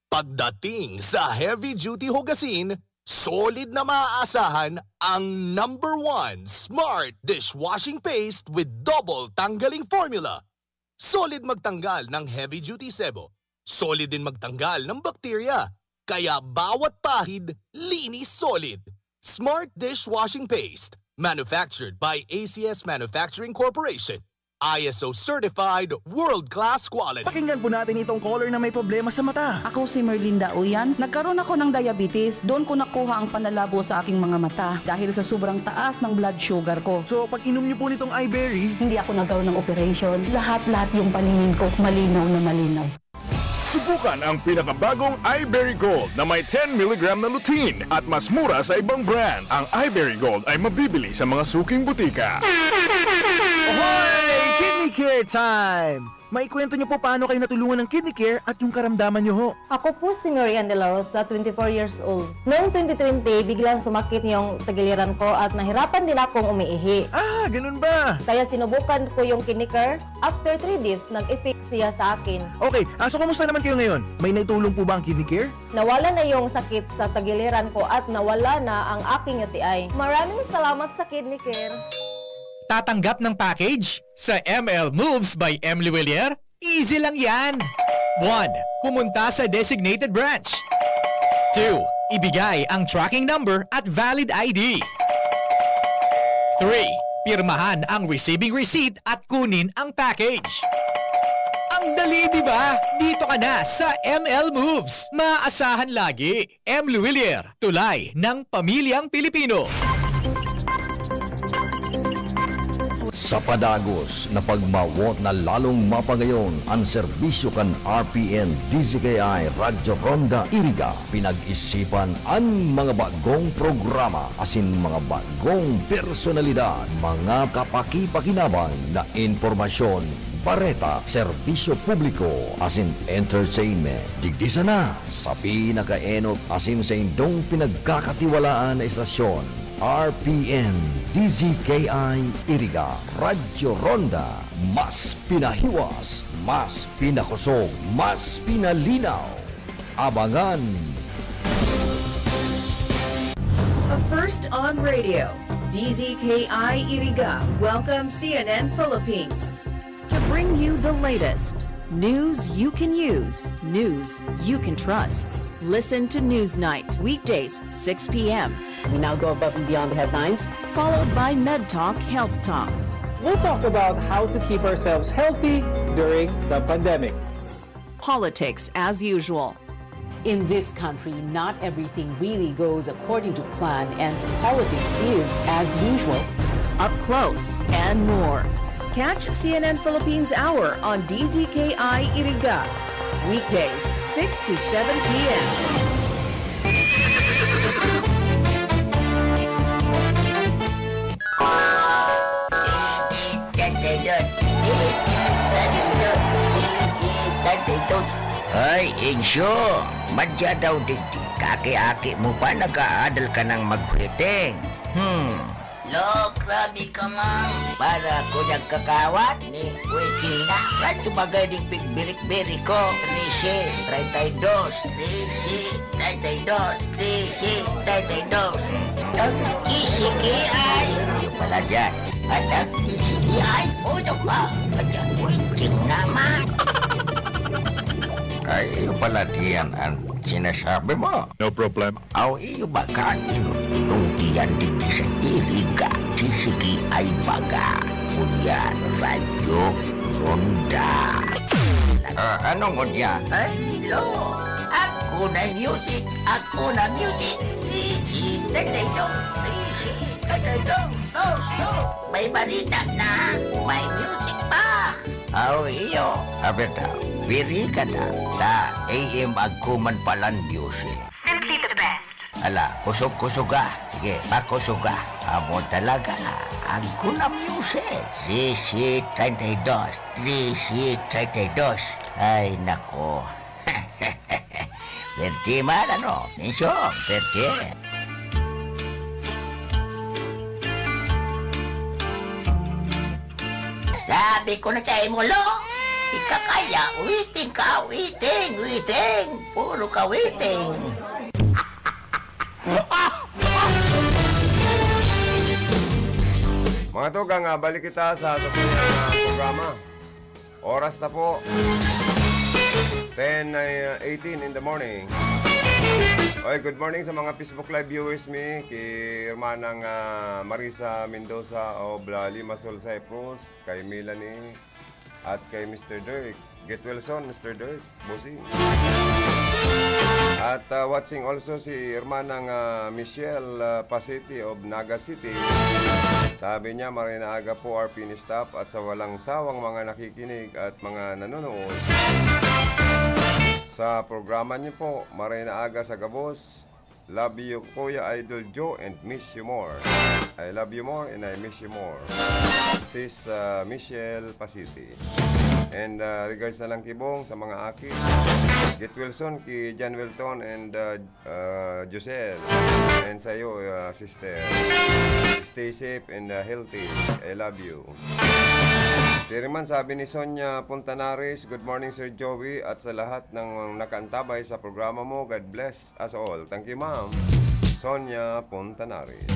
Pagdating sa heavy duty hugasin, Solid na maaasahan ang number one Smart Dishwashing Paste with Double Tanggaling Formula. Solid magtanggal ng heavy duty sebo. Solid din magtanggal ng bakterya. Kaya bawat pahid, linis solid. Smart Dishwashing Paste. Manufactured by A C S Manufacturing Corporation. I S O certified, world-class quality. Pakinggan po natin itong caller na may problema sa mata. Ako si Merlinda Uyan. Nagkaroon ako ng diabetes. Doon ko nakuha ang panlalabo sa aking mga mata dahil sa sobrang taas ng blood sugar ko. So, pag inom niyo po nitong iBerry, hindi ako nagkaroon ng operation. Lahat-lahat yung paningin ko, malinaw na malinaw. Subukan ang pinakabagong iBerry Gold na may ten milligram na lutein at mas mura sa ibang brand. Ang iBerry Gold ay mabibili sa mga suking butika. Hoy! Kidney Care Time! Maikwento niyo po paano kayo natulungan ng Kidney Care at yung karamdaman niyo ho. Ako po si Marian De La Rosa, twenty-four years old. Noong twenty twenty, biglang sumakit yung tagiliran ko at nahirapan din akong umiihi. Ah, ganun ba? Kaya sinubukan ko yung Kidney Care. After three days, nag-effect siya sa akin. Okay, ah, so kumusta naman kayo ngayon? May naitulong po ba ang Kidney Care? Nawala na yung sakit sa tagiliran ko at nawala na ang aking U T I. Maraming salamat sa Kidney Care. Tatanggap ng package sa M L Moves by Emily Willier? Easy lang yan! One, pumunta sa designated branch. Two, ibigay ang tracking number at valid I D. Three, pirmahan ang receiving receipt at kunin ang package. Ang dali, di ba? Dito ka na sa M L Moves. Maasahan lagi. M. Luwilier, tulay ng pamilyang Pilipino. Sa padagos na pagmawot na lalong mapagayon an serbisyo kan R P N D Z K I Radyo Ronda Iriga, pinag-isipan an mga bagong programa asin mga bagong personalidad, mga kapakipakinabang na impormasyon, bareta, serbisyo publiko, asin entertainment. Digdi sana sa pinakaenot asin saindong pinagkakatiwalaan na estasyon, R P N D Z K I Iriga, Radyo Ronda. Mas pinahiwas, mas pinakosog, mas pinalinaw. Abangan! A first on radio, D Z K I Iriga welcomes C N N Philippines to bring you the latest news you can use, news you can trust. Listen to Newsnight, weekdays, six p.m. We now go above and beyond the headlines, followed by Med Talk Health Talk. We'll talk about how to keep ourselves healthy during the pandemic. Politics as usual. In this country, not everything really goes according to plan, and politics is as usual. Up close and more. Catch C N N Philippines Hour on D Z K I Iriga, weekdays, six to seven p.m. Ay, Insyo, madya daw digdi. Kaki-aki mo pa, nag-aadal ka nang magkwiting. Hmm. Lo, grabe ka, Mang. Para ako nagkakawat ni Kuya Tina. Radyo bagay ding pigbirik-birik ko. Trese, treinta y dos. Trese, treinta y dos. Trese, treinta y dos. Ang T C K I. Yung pala dyan. At ang T C K I, uno pa. At ang Kuya Tina naman. Ay, yung pala diyan ang sinasabi mo. No problem. Aw, iyo ba ka inutong diyan digdi sa Iriga, T C K I baga? Ngunyan, Radyo Ronda. Ah, anong ngunyan? Ay, lo! Ako na music! Ako na music! Easy, tatay dong! Easy, tatay dong! No, no! May barita na! May music pa! Aw, iyo. Abi ta, biri ka ta. Ta, A M agkuman palan music. Simply the best. Ala, kusog-kusog ka. Sige, pakusog ka. Amo talaga. Agko na music. Trese treinta y dos. Trese treinta y dos. Ay, nako. Perte man, ano? Mensyon, perte. Sabi ko na sa imo, Lo, di ka kaya, witing ka, witing, witing. Puro ka witing. Mga tugang, ah, balik kita sa, sa kanyang, ah, programa. Oras na po, ten eighteen in the morning. Oy, good morning sa mga Facebook Live viewers mi, ki Hermanang, ah, Marisa Mendoza of La Limassol, Cyprus, kay Melanie, at kay Mister Dirk. Get well soon, Mister Dirk. Bossing. At, ah, watching also si Hermanang, ah, Michelle, ah, Pasiti of Naga City. Sabi niya, "Maray na aga po, R P N staff, at sa walang sawang mga nakikinig at mga nanonood." Sa programa niyo po, maray na aga sa gabos. Love you, Kuya Idol Joe, and miss you more. I love you more and I miss you more. Sis, ah, Michelle Pasiti. And, ah, regards na lang, Kibong, sa mga aki. Get well soon ki John Wilton and, ah, ah, Josel. And sa'yo, ah, sister. Stay safe and, ah, healthy. I love you. Siring man, sabi ni Sonia Puntanares, "Good morning, Sir Joey, at sa lahat ng nakaantabay sa programa mo. God bless us all." Thank you, ma'am. Sonia Puntanares.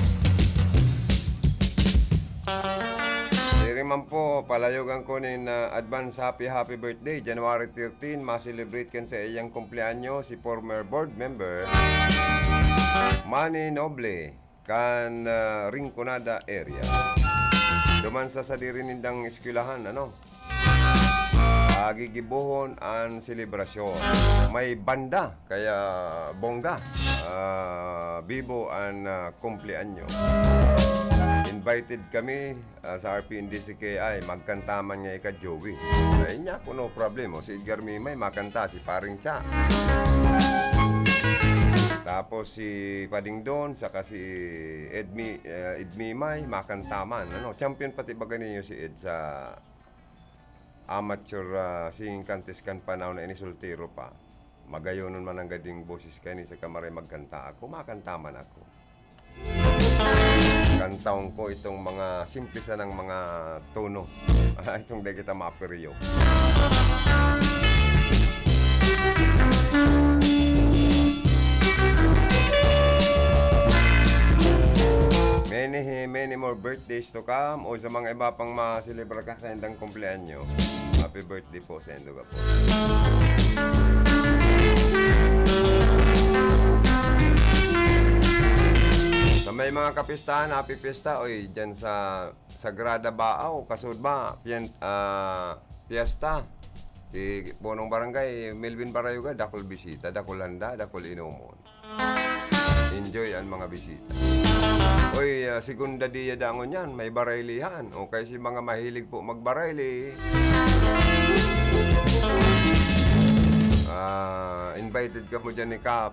Siring man po, palayogan ko nin, ah, advance happy, happy birthday. January thirteen, ma-celebrate kan sa iyang kumpleanyo si former board member Manny Noble kan, ah, Rinconada area. Duman sa sadiri nindang eskwelahan, ano? Ah, gigibohon an selebrasyon. May banda, kaya bongga. Ah, bibo an, ah, kumpleanyo. Invited kami, ah, sa R P N D C K I. Magkanta man nga ika, Joey. Ay, niya ako, no problem. O, si Edgar Mimay, makanta. Si Paring Cha. Tapos si Pading Don, saka si Edmi, ah, Ed Mimay, makanta man. Ano? Champion pati baga ninyo si Ed sa amateur, ah, singing contest kan panahon na ini, soltero pa. Magayonon man ang gading boses kaini, saka maray magkanta ako, makanta man ako. Kantaon ko itong mga simple sanang mga tono. Itong di kita maperyo. Many, many more birthdays to come, o sa mga iba pang maselebra ka sa indang kumpleanyo. Happy birthday po sa indo, gapo. Sa may mga kapistahan, happy fiesta. Oy, dyan sa Sagrada Baaw, kasud ba, pian-, ah, fiesta. Si Punong Barangay, Melvin Barayoga, dakul bisita, dakul handa, dakul inomon. Enjoy an mga bisita. Oy, ah, segunda dia dangon yan, may baraylihan. O kaya si mga mahilig po magbarayli. Ah, invited kamo dyan ni Kap.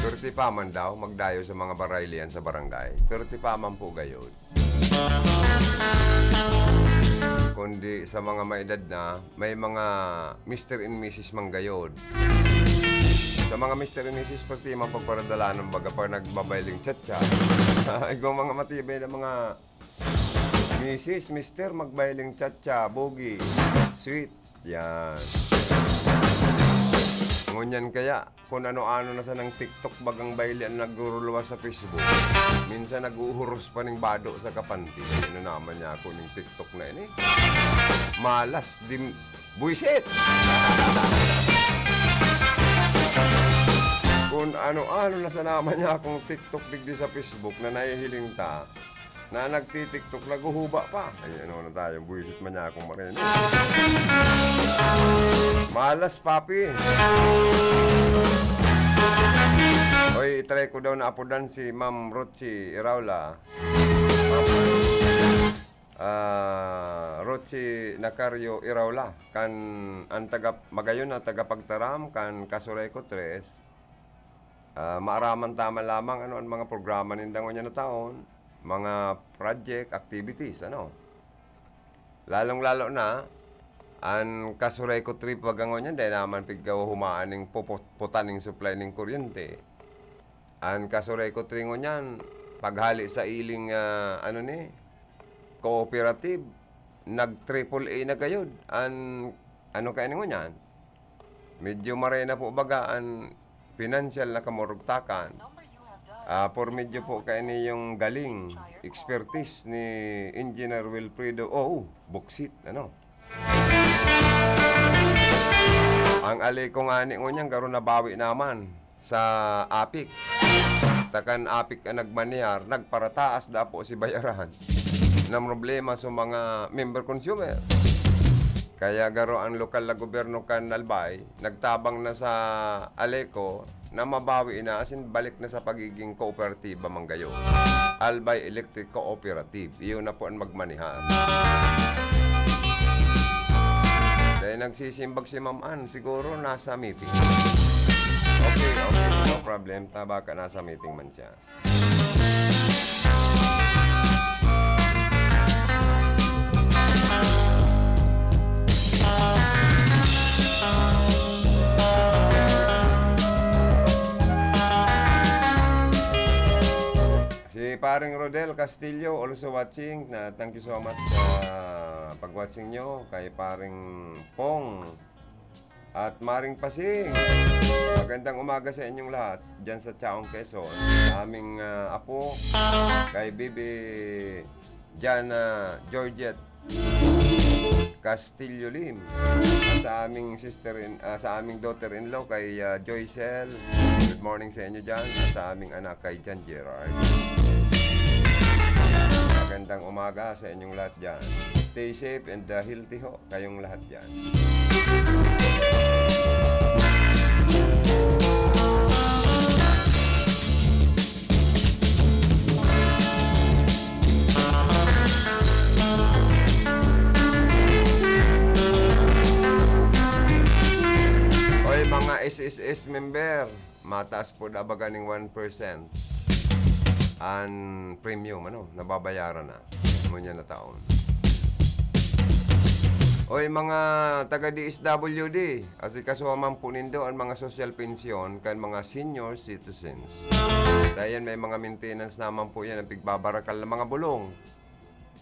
Swerte pa man daw, magdayo sa mga baraylian sa barangay. Swerte pa man po gayod. Kundi sa mga may edad na, may mga Mister and Missus man gayod. Sa mga Mister and Missus, pati mga pagparadalanan, baga pa nagbabailing chatcha. Igwang mga matibay na mga Misis, Mister, magbailing chatcha, bogi, sweet. Yan. Ngunyan kaya, kung ano-ano na sanang TikTok bagang baili ang naguruluwas sa Facebook. Minsan nag-uuhuros pa ning bado sa kapanti. Ano naman niya ako ning TikTok na ini? Malas, dim-, buwisit! Kung ano-ano na sa naman niya akong TikTok digdi sa Facebook na nahihiling ta, na nagti-TikTok, naghuhuba pa. Ay, ano na tayo, buwisit man niya akong marene. Malas, papi. Oy, i-try ko daw na apodan si Ma'am Rochi Iraula. Ah, Rochi Nacario Iraula. Kan, ang taga, magayon na tagapagtaram kan Kasuray ko Tres. Ah, maaraman ta man lamang ano an mga programa ninda ngunyan na taon, mga project, activities, ano. Lalong-lalo na, an Kasuray ko Trip baga ngunyan, dai naman pigkahumaan ning pupu-, putan ning supply ning kuryente. An Kasuray ko Trip ngunyan, paghali sa iling, ah, ano ni, cooperative, nag-triple A na gayod. An, ano kaya ni ngunyan? Medyo maray na po baga an pinansyal na kamurugtakan. Ah, por medyo po kaya ni yung galing, expertise ni Engineer Wilfredo. Oo, buksit, ano? Ang Aleco ngani ngunyan, garo nabawi naman sa APEC. Takan APEC ang nagmanihar, nagparataas dapo si bayaran. Namroblema sa mga member consumer. Kaya garo ang lokal na gobyerno kan Albay, nagtabang na sa Aleco na mabawi na, asin balik na sa pagiging kooperatiba man gayon. Albay Electric Cooperative, iyo na po ang magmanihar. Dahil nagsisimbag si Ma'am Ann, siguro nasa meeting. Okay, okay, no problem. Taba ka, nasa meeting man siya. Si Paring Rodel Castillo also watching. Na, thank you so much sa pag-watching nyo. Kay Paring Pong at Maring Pasing, magandang umaga sa inyong lahat dyan sa Chaong, Quezon. Sa aming, ah, apo, kay Bibi Jana Georgette Castillo Lim. At sa aming sister in, ah, sa aming daughter-in-law, kay, ah, Joycel. Good morning sa inyo dyan. At sa aming anak, kay John Gerard. Magandang umaga sa inyong lahat dyan. Stay safe and, ah, healthy ho kayong lahat dyan. Oy, mga S S S member, mataas po dabaga ning one percent an premium, ano, nababayaran na. Ngunyan na taon. Oy, mga taga D S W D, asikasuha man po nindo an mga sosyal pensyon kan mga senior citizens. Dayan may mga maintenance naman po yan, ang pigbabarakal na mga bulong.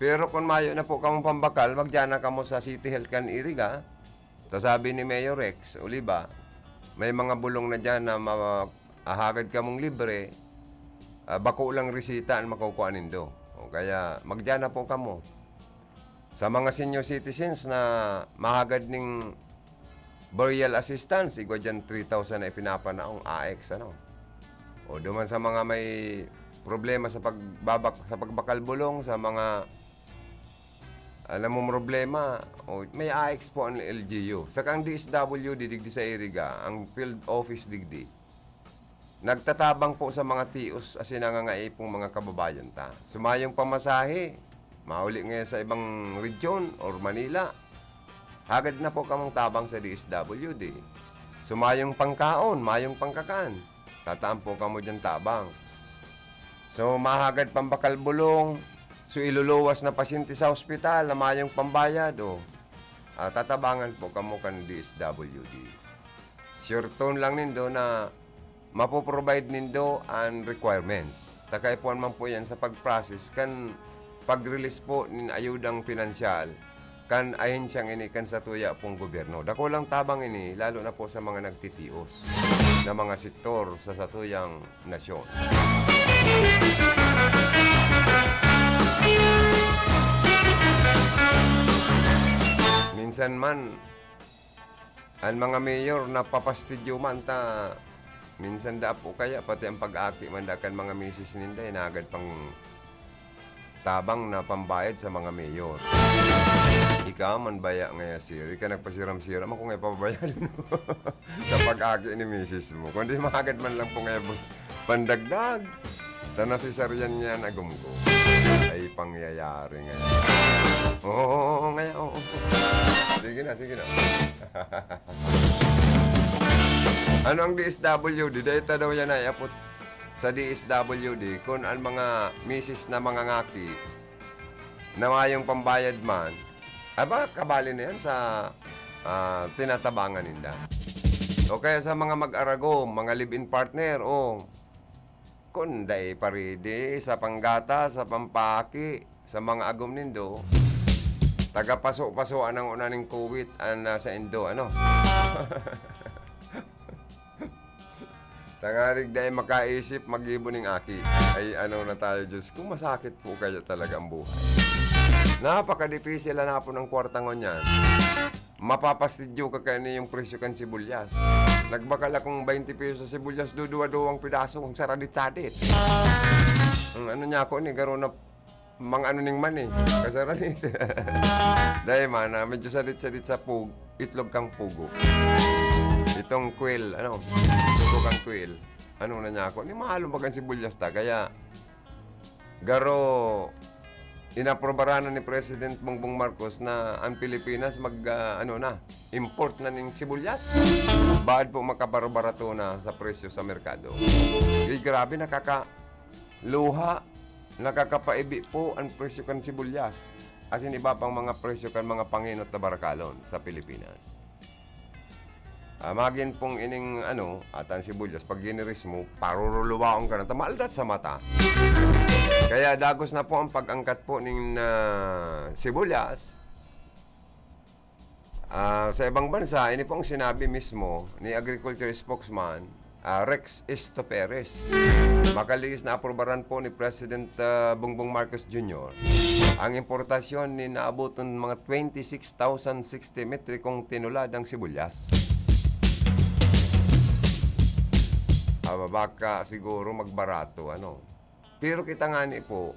Pero kung mayo na po kamong pambakal, magdiyan na kamo sa City Health kan Iriga. Ta sabi ni Mayor Rex Oliva, may mga bulong na diyan na ma-, ahagad kamong libre, ah, bako lang resita an makukua nindo. O kaya, magdiyan na po kamo. Sa mga senior citizens na mahagad ning burial assistance, igwa diyan three thousand na ipinapanaong A X, ano. O duman sa mga may problema sa pagbabak-, sa pagbakal bulong, sa mga, alam mo, problema, o, may A X po ang L G U. Saka ang D S W D digdi sa Iriga, ang field office digdi, nagtatabang po sa mga tios asin nangangaipo mga kababayan ta. Sumayong pamasahe, mauli ngayon sa ibang region or Manila, hagad na po kamong tabang sa D S W D. Sumayong pangkaon, mayong pangkakan, tataan po kamo diyan tabang. So, mahagad pambakal bulong, so iluluwas na pasyente sa ospital na mayong pambayad, o, ah, tatabangan po kamo kan D S W D. Sure tone lang nindo na mapo-provide nindo an requirements. Ta kaipuhan man po yan sa pag-process kan pag-release po nin ayudang pinansyal kan ahensyang ini kan satuya pong gobyerno. Dakulang tabang ini, lalo na po sa mga nagtitios na mga sektor sa satuyang nasyon. Minsan man, an mga mayor napapastidyo man ta, minsan da po kaya pati ang pag-aki man da kan mga misis ninda, hinagad pang tabang na pambayad sa mga mayor. Ika man baya ngaya, sir, ika nagpasiram-siram, ako ngaya pababayadon mo sa pag-aki ni misis mo. Kundi mahagad man lang po ngaya, boss, pandagdag. Sana si Sarian niya nagumgo. Ay, pangyayari ngaya. Oo, oo, oo, ngaya, oo. Sige na, sige na. Ano ang D S W D? Dahil ta daw yan ay apot sa D S W D, kung ang mga misis na mga ngaki na mayong pambayad man, aba, kabali na yan sa, ah, tinatabangan ninda. O kaya sa mga mag-aragom, mga live-in partner, o Kun dai paridi sa panggata, sa pampaki, sa mga agom nindo, taga paso-paso anang una ning kuwit an, ah, saindo, ano? Tangarig dai makaisip, maggibo ning aki. Ay, ano na tayo, Diyos ko, masakit po kaya talaga ang buhay. Napakadipisil na po ng kwarta ngunyan. Mapapastidyo ka kaya niyong presyo kan sibuyas. Nagbakal akong twenty pesos sa sibuyas, duduwa-duwang pidaso, ang saradit-sadit. Ang ano niya ako ni, garo na mga ano ning man eh. Kasaradit. Dahil man, ah, medyo sadit-sadit sa pug, itlog kang pugo. Itong quail, ano, itlog kang quail. Ano na niya ako? Ni mahal ang bagang sibuyas ta, kaya garo, inaprobaran na ni President Bongbong Marcos na ang Pilipinas mag, ah, ano na, import na ning sibuyas. Baad po makabaro-barato na sa presyo sa merkado. Di, grabe, nakakaluha, nakakapaibi po ang presyo kan sibuyas. Asin iba pang mga presyo kan mga pangenot na barakalon sa Pilipinas. Ah, magin pong ining ano, at ang sibuyas, pag giniris mo, paruruluwaon ka na, ta maaldat sa mata. Kaya dagos na po ang pag-angkat po ning, ah, sibuyas. Ah, sa ibang bansa, ini po ang sinabi mismo ni Agriculture Spokesman, ah, Rex Esto Perez. Makalihis na aprubaran po ni President, ah, Bongbong Marcos Junior ang importasyon ni naaboton mga twenty-six thousand sixty metrikong tinuladang sibuyas. Ah, baka siguro magbarato, ano. Pero kita ngani po,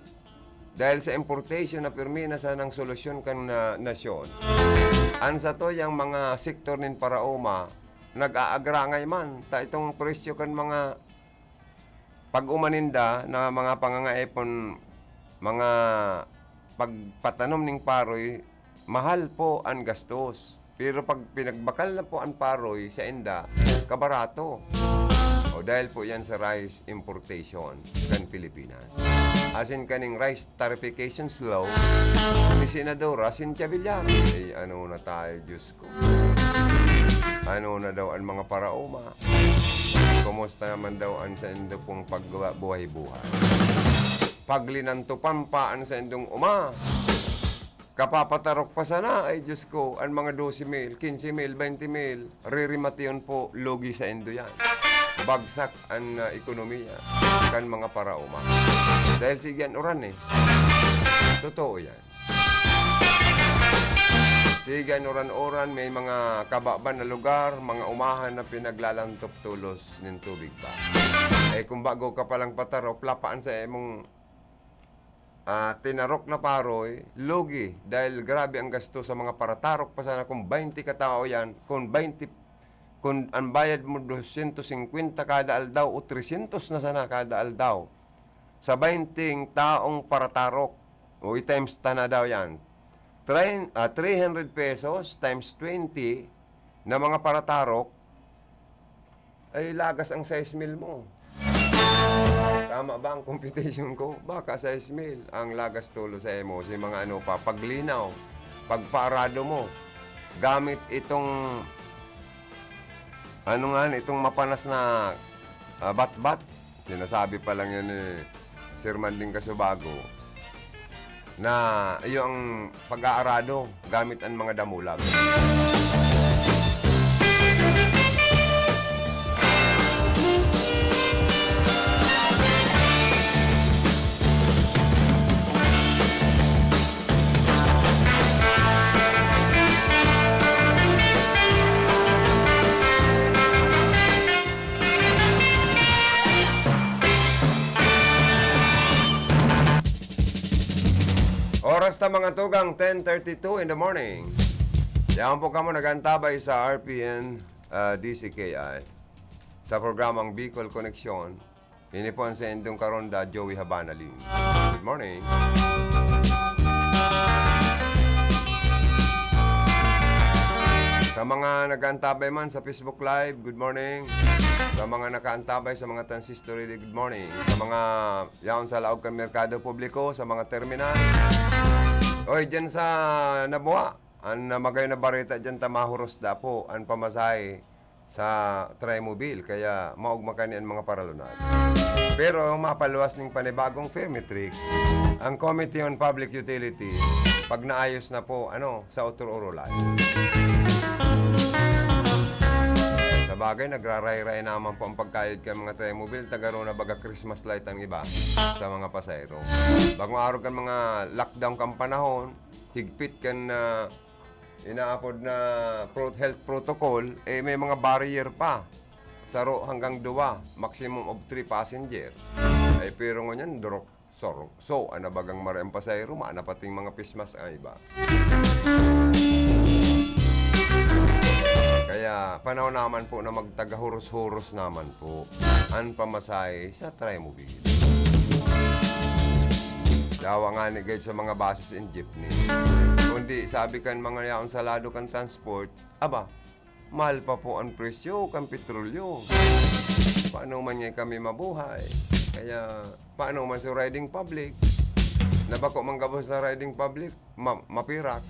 dahil sa importation na pirmi na sanang solusyon kan na, nasyon, an satuyang mga sektor nin paraoma, nag-aagrangay man, ta itong presyo kan mga pag-umaninda na mga pangangaipon, mga pagpatanom ning paroy, mahal po an gastos. Pero pag pinagbakal na po an paroy sa inda, kabarato. O dahil po yan sa rice importation kan Pilipinas. Asin kaning rice tariffication law ni Senadora Cynthia Villar. Ay, ano na tayo, Diyos ko. Ano na daw ang mga paraoma? Kumusta naman daw ang saindo pong pagbuhay-buhay? Paglinantupan pa ang saindong uma. Kapapatarok pa sana, ay Diyos ko, ang mga dose mil, quince mil, twenty mil, ririmation po, lugi saindo yan. Bagsak ang, ah, ekonomiya kan mga paraoma. Dahil sige an uran eh. Totoo yan. Sige an uran-uran, may mga kababan na lugar, mga umahan na pinaglalantop tolos nin tubig pa. Eh, kung bago ka palang patarok, lapaan sa imong, ah, tinarok na paroy, lugi, dahil grabe ang gasto sa mga paratarok pa sana kung twenty katao yan, kung twenty, kung ang bayad mo dosyentos singkwenta kada aldaw o tresyentos na sana kada aldaw, sa twenty taong paratarok, o i-times ta na daw yan, tren-, ah, three hundred pesos times twenty na mga paratarok, ay lagas ang sais mil mo. Tama ba ang computation ko? Baka sais mil ang lagas tolos sa imo, si mga ano pa, paglinaw, pagpaarado mo, gamit itong, ano nga, itong mapanas na, ah, batbat. Sinasabi pa lang yan ni Sir Manding Casubago na iyo ang pag-aarado gamit ang mga damulag. Oras ta, mga tugang, ten thirty-two in the morning. Yaon po kamo nag-antabay sa R P N, ah, D C K I, sa programang Bicol Connection. Ini po ang saindong karonda, Joey Habana Lim. Good morning. Sa mga nag-aantabay man sa Facebook Live, good morning. Sa mga nakaantabay sa mga transistor, good morning. Sa mga yaon sa laog kan merkado publiko, sa mga terminal. Oy, dyan sa Nabua, an, ah, magayon na bareta dyan, ta mahuros da po an pamasahe sa Trimovil, kaya maogma kani an mga paralunad. Pero mapaluwas ning panibagong Fermitric, ang Committee on Public Utility, pag naayos na po, ano, sa otro urulan. Sabagay, nagrarahay-rahay naman po ang pagkayod kan mga Trimovil, ta garo na baga Christmas light ang iba sa mga pasahero. Bagong arog kan mga lockdown kan panahon, higpit kan, ah, inaapod na pro-, health protocol, eh, may mga barrier pa. Saro hanggang duwa, maximum of three passenger. Ay, pero ngunyan, durok, sorok. So, ano bagang maray ang pasahero, maana pating mga pismas ang iba. Kaya, panahon naman po na magtagahuros-huros naman po an pamasahe sa Trimovil. Dawa ngani gayod sa mga buses and jeepney. Kundi, sabi kan mga yaon sa lado kan transport, aba, mahal pa po an presyo kan petrolyo. Paano man nga kami mabuhay? Kaya, paano man sa riding public? Na bako man gabos sa riding public, ma-, mapirak.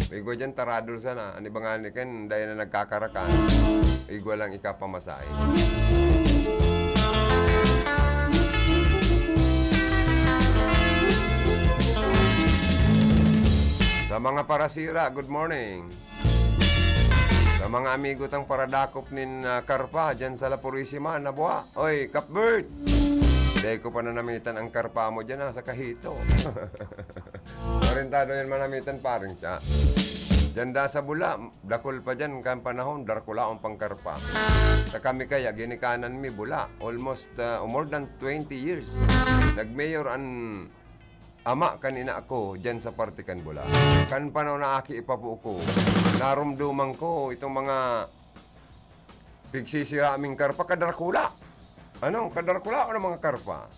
Igwa diyan, taradol sana. An iba ngani kan, dai na nagkakarakan. Igwa lang ikapamasahe. Sa mga parasira, good morning. Sa mga amigo tang paradakop nin, ah, karpa, dyan sa La Purisima, nabuha. Oy, Kapbert! Dai ko pa nanamitan ang karpa mo dyan, ah, sa Kahito. Orientado yan manamitan, paring siya. Dyan da sa Bula, dakul pa dyan, kan panahon, dakulaon pang karpa. Sa kami kaya, ginikanan mi Bula. Almost, ah, more than twenty years. Nag-mayor an ama kan ina ko diyan sa parte kan Bula. Kan panahon na aki pa po ko, narumduman ko itong mga pigsisira aming karpa, kadrakula. Ano? Kadrakula o ng mga karpa?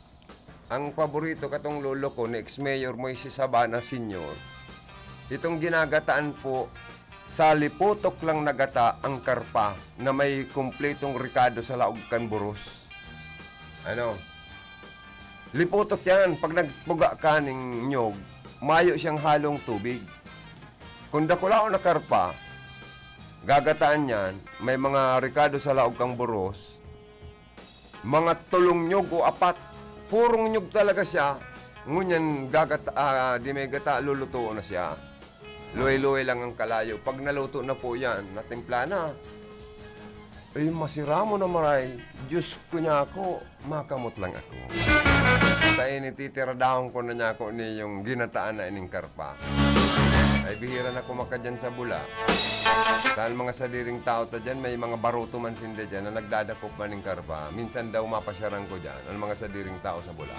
Ang paborito katong lolo ko ni ex-mayor Moises Habana Senior, itong ginagataan po sa lipotok lang na gata ang karpa na may kumpletong rekado sa laog kan buros. Ano? Lipotok yan. Pag nagpuga ka ning nyog, mayo siyang halong tubig. Kung dakulaon na karpa, gagataan yan, may mga rekado sa laog kang buros, mga tolong nyog o apat. Purong nyog talaga siya. Ngunyan gagata-, ah, di may gata, lulutoon na siya. Luway-luway lang ang kalayo. Pag naluto na po yan, natimpla na. Ay, masiramon na maray. Diyos ko niya ako, makamot lang ako. Sa ini, titiradahon ko na niya ako ni yung ginataan na ining karpa. Ay, bihira na kumakadyan sa Bula. Sa mga sadiring tao ta dyan, may mga baruto man sinda dyan na nagdadakop man ning karpa. Minsan daw mapasyaran ko dyan, ang mga sadiring tao sa Bula.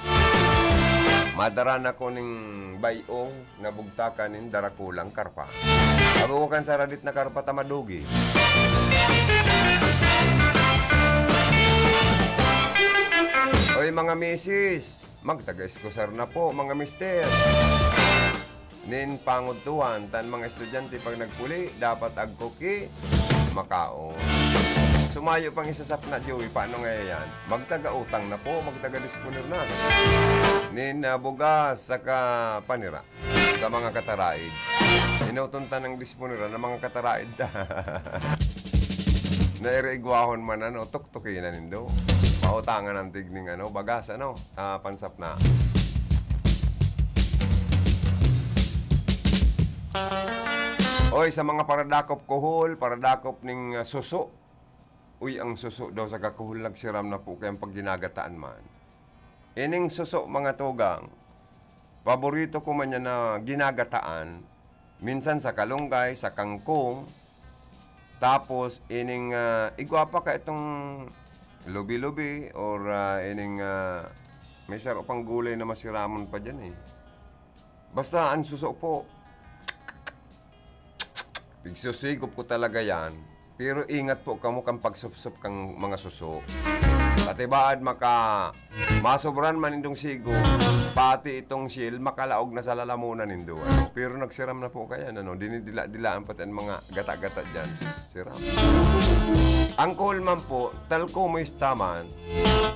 Madara na ko ning bay-ong nabugtakan nin darakulang karpa. Abo ko kan saradit na karpa ta madugi. Oy, mga misis, magtaga-eskusar na po, mga mister. Nin pangudtuhan, tan mga estudyante pag nagpuli, dapat agkoki, makaon. Sumayo pang isasap na, Joey, paano nga yan? Magtaga-utang na po, magtaga-disponer na. Nin, ah, bugas, saka panira. Sa mga kataraid. Inuton ta ng disponera ng mga kataraid ta. Nairiigwahon man, ano, tuktukin na nindo. Pautangan ang tigning, ano, bagas, ano, ah, pansap na. Oy, sa mga paradakop kuhol, paradakop ning, ah, suso. Uy, ang suso daw sa kakuhol nagsiram na po kayang pag ginagataan man. Ining suso, mga tugang, paborito ko man yan na ginagataan. Minsan sa kalunggay, sa kangkong. Tapos, ining, ah, igwa pa ka itong lubi-lubi or, ah, ining, ah, may saro pang gulay na masiramon pa dyan eh. Basta ang suso po, pigsusigop ko talaga yan. Pero ingat po kamo kan pagsupsop kang mga suso. Pati baad maka, masobran man nindong sigop, pati itong shell, makalaog na sa lalamunan nindo, ano? Pero nagsiram na po kaya, ano? Dinidila-dilaan pati ang mga gata-gata dyan. Siram. Ang kuhol man po, talco moista man,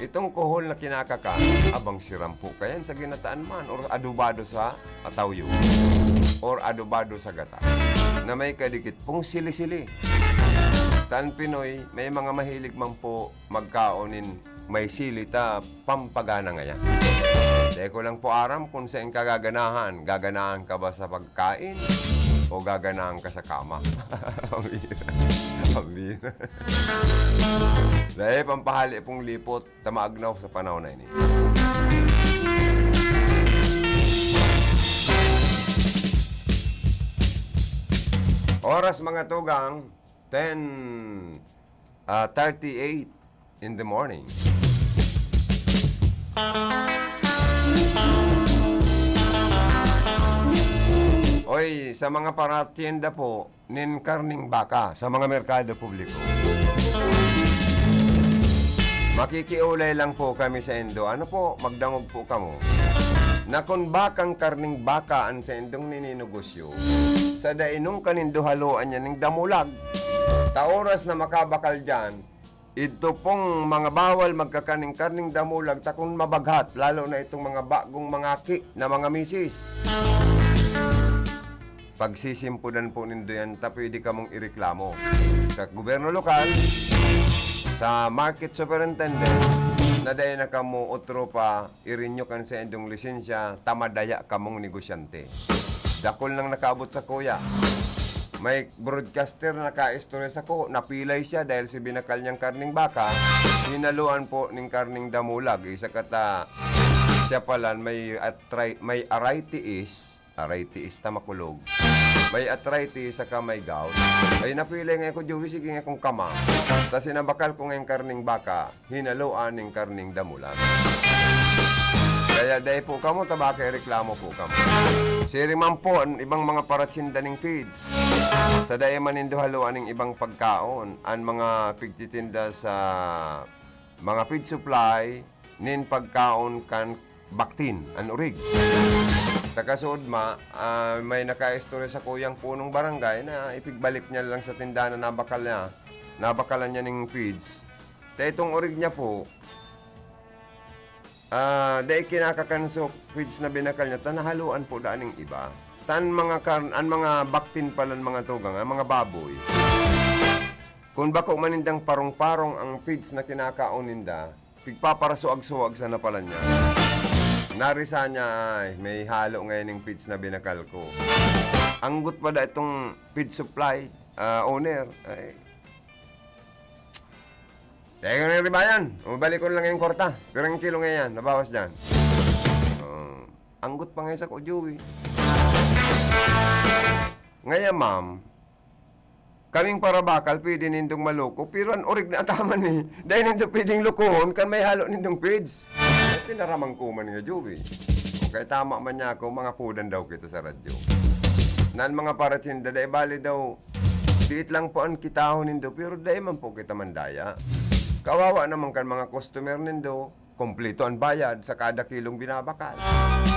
itong kuhol na kinakakan, abang siram po kayan sa ginataan man or adobado sa atawyo or adobado sa gata na may kadikit pong sili-sili. Sa Pinoy, may mga mahilig man po magkaon nin may sili ta pampagana ngayan. Di ko lang po aram kung saen ka gaganahan. Gaganahan ka ba sa pagkain o gaganahan ka sa kama? Pambira. Pambira. Dahil pampahali pong lipot, ta maagnaw sa panahon na ini. Oras, mga tugang, ten, ah, thirty-eight in the morning. Oy, sa mga paratyenda po, nin karning baka sa mga merkado publiko. Makikiulay lang po kami saindo. Ano po, magdangog po kamo. Na kun bakang karning baka an saindong nininegosyo, sa dainong kanindo haloan niya ning damulag. Ta oras na makabakal diyan, ito pong mga bawal magkakan nin karning damulag, ta kun mabaghat, lalo na itong mga bagong mangaki na mga misis. Pagsisimpudan po nindo yan, ta pwede kamong ireklamo sa gobyerno lokal, sa market superintendent, na dai na kamo otro pa i-renew kan saindong lisensya, ta madaya kamong negosyante. Dakul nang nakaabot sakuya. May broadcaster na nakaistorya sako, napilay siya dahil si binakal niyang karning baka, hinaluan po ning karning damulag. Isa kata, siya pala may atri-, may arthritis, arthritis ta makulog. May arthritis saka may gout. Ay, napilay nga ako, Joey, sige nga kung kama. Tas sinabakal ko nga yung karning baka, hinaluan ning karning damulag. Kaya dai po kamo, ta baka ireklamo po kamo. Siring man po an ibang mga paratsinda ning feeds. Sa dai man nindo haluan ning ibang pagkaon, an mga pigtitinda sa mga feed supply, nin pagkaon kan baktin, an orig. Sa kasuodma, ah, may nakaistorya sakuyang punong barangay na ipigbalik niya lang sa tindahan na nabakal niya, nabakalan niya ning feeds. Ta itong orig niya po, ah, dai kinakakan so feeds na binakal niya, ta nahaluan po daan ning iba. Ta an mga kar-, an mga baktin pala, mga tugang, an mga baboy, kun bako man nindang parong-parong ang feeds na kinakaon ninda, pigpaparasuag-suag sana pala niya. Narisa niya, "Ay, may halo ngayon yung feeds na binakal ko." Anggot pa da itong feed supply, ah, owner. Ay. Teka na, ribayan. O, balik ko na lang yung kwarta. Pirang kilo ngayon, nabawas dyan. Oh, anggot pa ngayon sa ko, Joey. Ngayon, ma'am, kaming parabakal, pwede nindong maloko, pero an orig na ataman ni, dai nindo pwedeng lokohon kan may halo nindong feeds. Ay, tinaramang ko man nga, Joey. Okay, tama man niya ako, mga pudan daw kita sa radyo. Nan mga paratsinda, dai bali daw, diit lang po an kitahon nindo, pero dai man po kita mandaya. Kawawa naman kan mga customer nindo, kompleto an bayad sa kada kilong binabakal.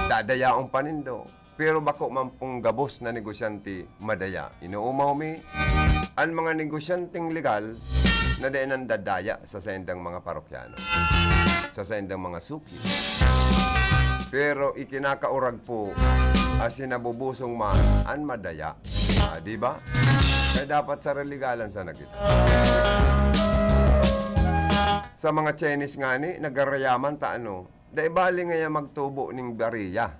Dadayaon pa nindo. Pero bako man pong gabos na negosyante madaya. Inuumaw mi, an mga negosyanteng legal na dai nandadaya sa saindang mga parokyano, sa saindang mga suki. Pero ikinakaurag po, asin nabubusong man an madaya. Ah, di ba? Kaya dapat sa religalan sana kita. Sa mga Chinese ngani, nagarayaman ta ano, dai bali ngaya magtubo ning bariya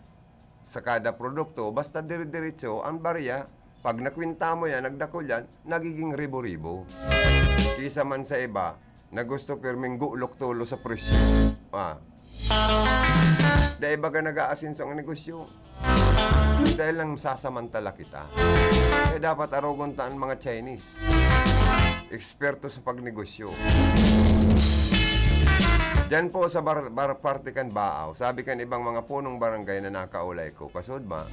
sa kada produkto, basta dire-diretso ang bariya, pag nakwinta mo yan, nagdakul yan, nagiging ribo-ribo. Kisa man sa iba, na gusto pirming gulok-tulo sa presyo. Ah. Dai baga nag-aasenso ang negosyo. Dahil lang sasamantala kita. Kaya dapat arogon ta ang mga Chinese. Eksperto sa pagnegosyo. Diyan po sa bar-, bar-, parte kan Baaw, sabi kan ibang mga punong barangay na nakaulay ko, kasudma,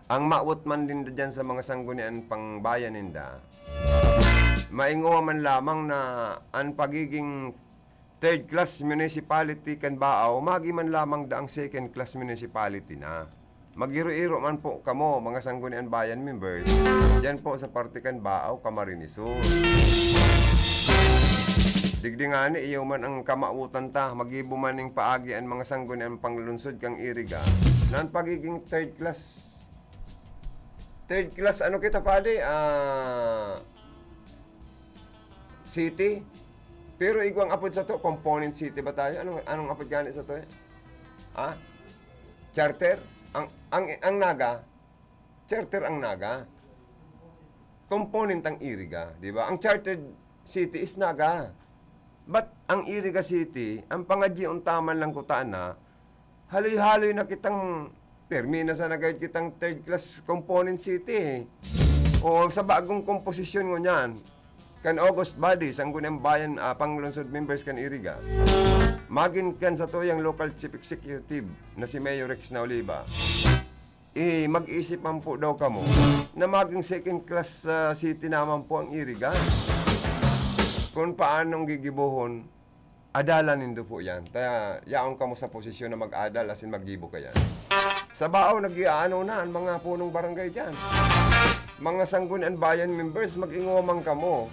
ang mawot man din diyan sa mga sanggunian pangbayan ninda, maingowa man lamang na ang pagiging third class municipality kan Baaw, magi man lamang daang second class municipality na. Magiro-iro man po kamo, mga Sanggunian Bayan members, diyan po sa parte kan Baaw, Camarines Sur. Digdi ngani, iyo man ang kamawotan ta, magibo man ning paagi an mga Sanggunian panglungsod kan Iriga, na an pagiging third class, third class, ano kita, padi? Ah, city. Pero igwang apod sato, component city ba tayo? Anong, anong apod gani sato, eh? Ha? Charter? Ang, ang, ang Naga, charter ang Naga. Component ang Iriga, di ba? Ang chartered city is Naga. But ang Iriga City, ang pangadyi untaman lang kuta na, haloy-haloy na kitang, termina sa nagayod kitang third class component city, eh. O sa bagong komposisyon ngunyan, kan August body, Sangguniang Bayan, ah, panglungsod members kan Iriga, magin kan satuyang local chief executive na si Mayor Rex na Oliva, eh, mag-isip man po daw kamo na maging second class, ah, city naman po ang Iriga. Kung paanong gigibohon, adalan nindo po yan. Kaya yaon kamo sa posisyon na mag-adal, asin maggibo kayan. Sa Bao, nag-aano na ang mga punong barangay dyan. Mga Sangguniang Bayan members, mag-ingoman kamo.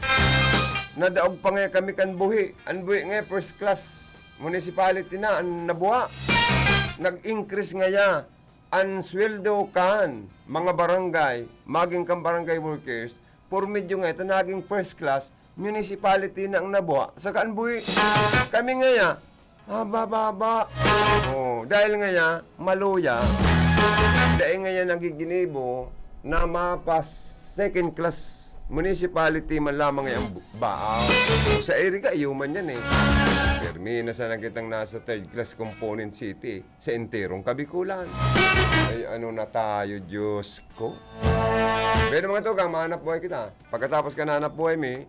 Nadaog pa nga kami kan buhi. Ang buhi nga first class municipality na ang nabuha. Nag-increase ngaya ang sweldo kan mga barangay, maging kan barangay workers, por medyo nga ito naging first class, municipality na ang nabuha. Sa kan buhi, kami ngaya, haba-baba. Oh, dahil ngaya, maluya. Dahil ngaya nagiginibo na mapas second class municipality man lamang ang Bao. Sa Iriga, iyo man yan eh. Permi na sana kitang nasa third class component city sa enterong Kabikulan. Ay, ano na tayo, Diyos ko? Pero mga tugang, mahanap buhay kita. Pagkatapos ka na hanap buhay mi,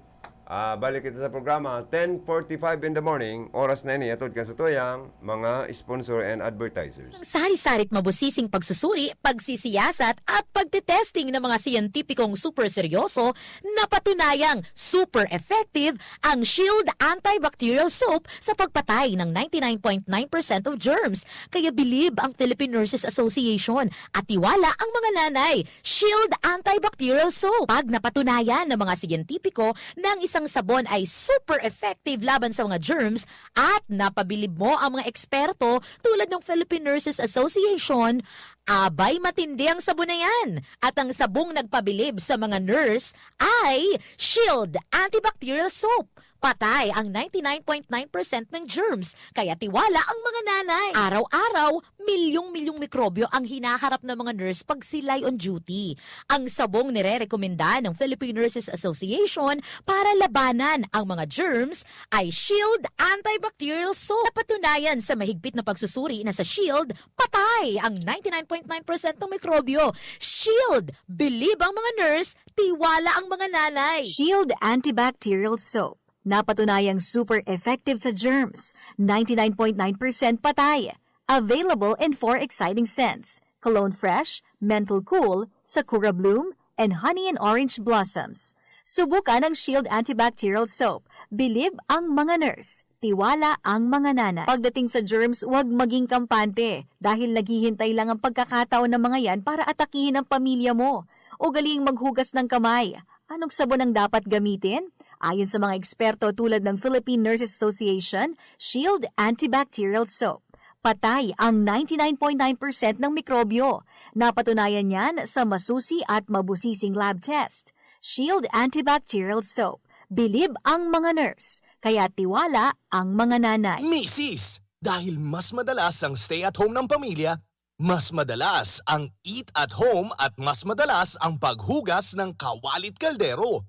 ah, balik kita sa programa, ten forty-five in the morning, oras na ini, atod ka sa tuyang, mga sponsor and advertisers. Ang sari-sari't mabusising pagsusuri, pagsisiyasat at pagtetesting ng mga siyentipikong super seryoso, napatunayang super effective ang Shield Antibacterial Soap sa pagpatay ng ninety-nine point nine percent of germs. Kaya bilib ang Philippine Nurses Association at tiwala ang mga nanay. Shield Antibacterial Soap. Pag napatunayan ng mga siyentipiko na ang isang sabon ay super effective laban sa mga germs at napabilib mo ang mga eksperto tulad ng Philippine Nurses Association, abay, matindi ang sabon na yan. At ang sabong nagpabilib sa mga nurse ay Shield Antibacterial Soap. Patay ang ninety-nine point nine percent ng germs, kaya tiwala ang mga nanay. Araw-araw, milyong-milyong mikrobyo ang hinaharap ng mga nurse pag sila'y on duty. Ang sabong nirerekomenda ng Philippine Nurses Association para labanan ang mga germs ay Shield Antibacterial Soap. Napatunayan sa mahigpit na pagsusuri na sa Shield, patay ang ninety-nine point nine percent ng mikrobyo. Shield! Bilib ang mga nurse, tiwala ang mga nanay. Shield Antibacterial Soap. Napatunayang super effective sa germs, ninety-nine point nine percent patay. Available in four exciting scents: Cologne Fresh, Menthol Cool, Sakura Bloom, and Honey and Orange Blossoms. Subukan ang Shield Antibacterial Soap. Bilib ang mga nurse. Tiwala ang mga nanay. Pagdating sa germs, huwag maging kampante dahil naghihintay lang ang pagkakataon ng mga yan para atakihin ang pamilya mo. Ugaling maghugas ng kamay. Anong sabon ang dapat gamitin? Ayon sa mga eksperto tulad ng Philippine Nurses Association, Shield Antibacterial Soap. Patay ang ninety-nine point nine percent ng mikrobyo. Napatunayan yan sa masusi at mabusising lab test. Shield Antibacterial Soap. Bilib ang mga nurse, kaya tiwala ang mga nanay. Misis, dahil mas madalas ang stay at home ng pamilya, mas madalas ang eat at home at mas madalas ang paghugas ng kawalit kaldero.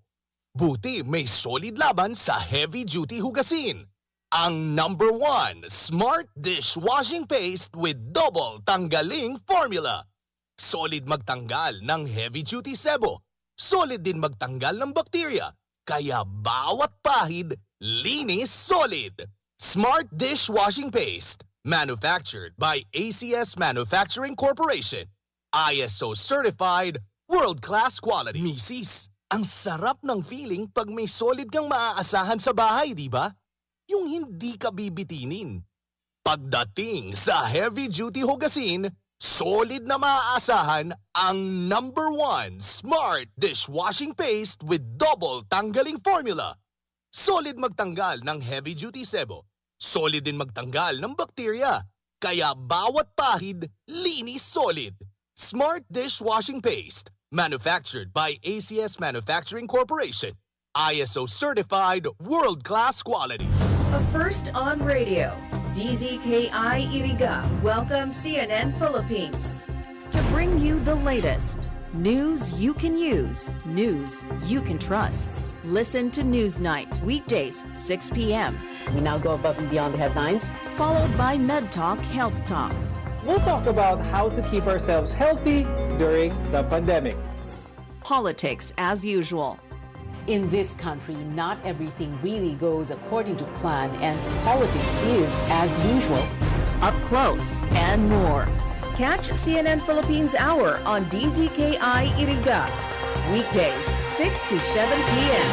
Buti may Solid laban sa heavy duty hugasin. Ang number one, Smart Dishwashing Paste with Double Tanggaling Formula. Solid magtanggal ng heavy duty sebo. Solid din magtanggal ng bakterya. Kaya bawat pahid, linis solid. Smart Dishwashing Paste. Manufactured by A C S Manufacturing Corporation. I S O certified, world-class quality. Misis, ang sarap ng feeling pag may Solid kang maaasahan sa bahay, di ba? Yung hindi ka bibitinin. Pagdating sa heavy duty hugasin, Solid na maaasahan ang number one Smart Dishwashing Paste with Double Tanggaling Formula. Solid magtanggal ng heavy duty sebo. Solid din magtanggal ng bakterya. Kaya bawat pahid, linis solid. Smart Dishwashing Paste. Manufactured by A C S Manufacturing Corporation. I S O certified, world-class quality. A first on radio. D Z K I Iriga welcomes C N N Philippines to bring you the latest news you can use, news you can trust. Listen to Newsnight, weekdays, six p.m. We now go above and beyond the headlines, followed by Med Talk, Health Talk. We'll talk about how to keep ourselves healthy during the pandemic. Politics as usual. In this country, not everything really goes according to plan, and politics is as usual. Up close and more. Catch C N N Philippines Hour on D Z K I Iriga, weekdays, six to seven p.m.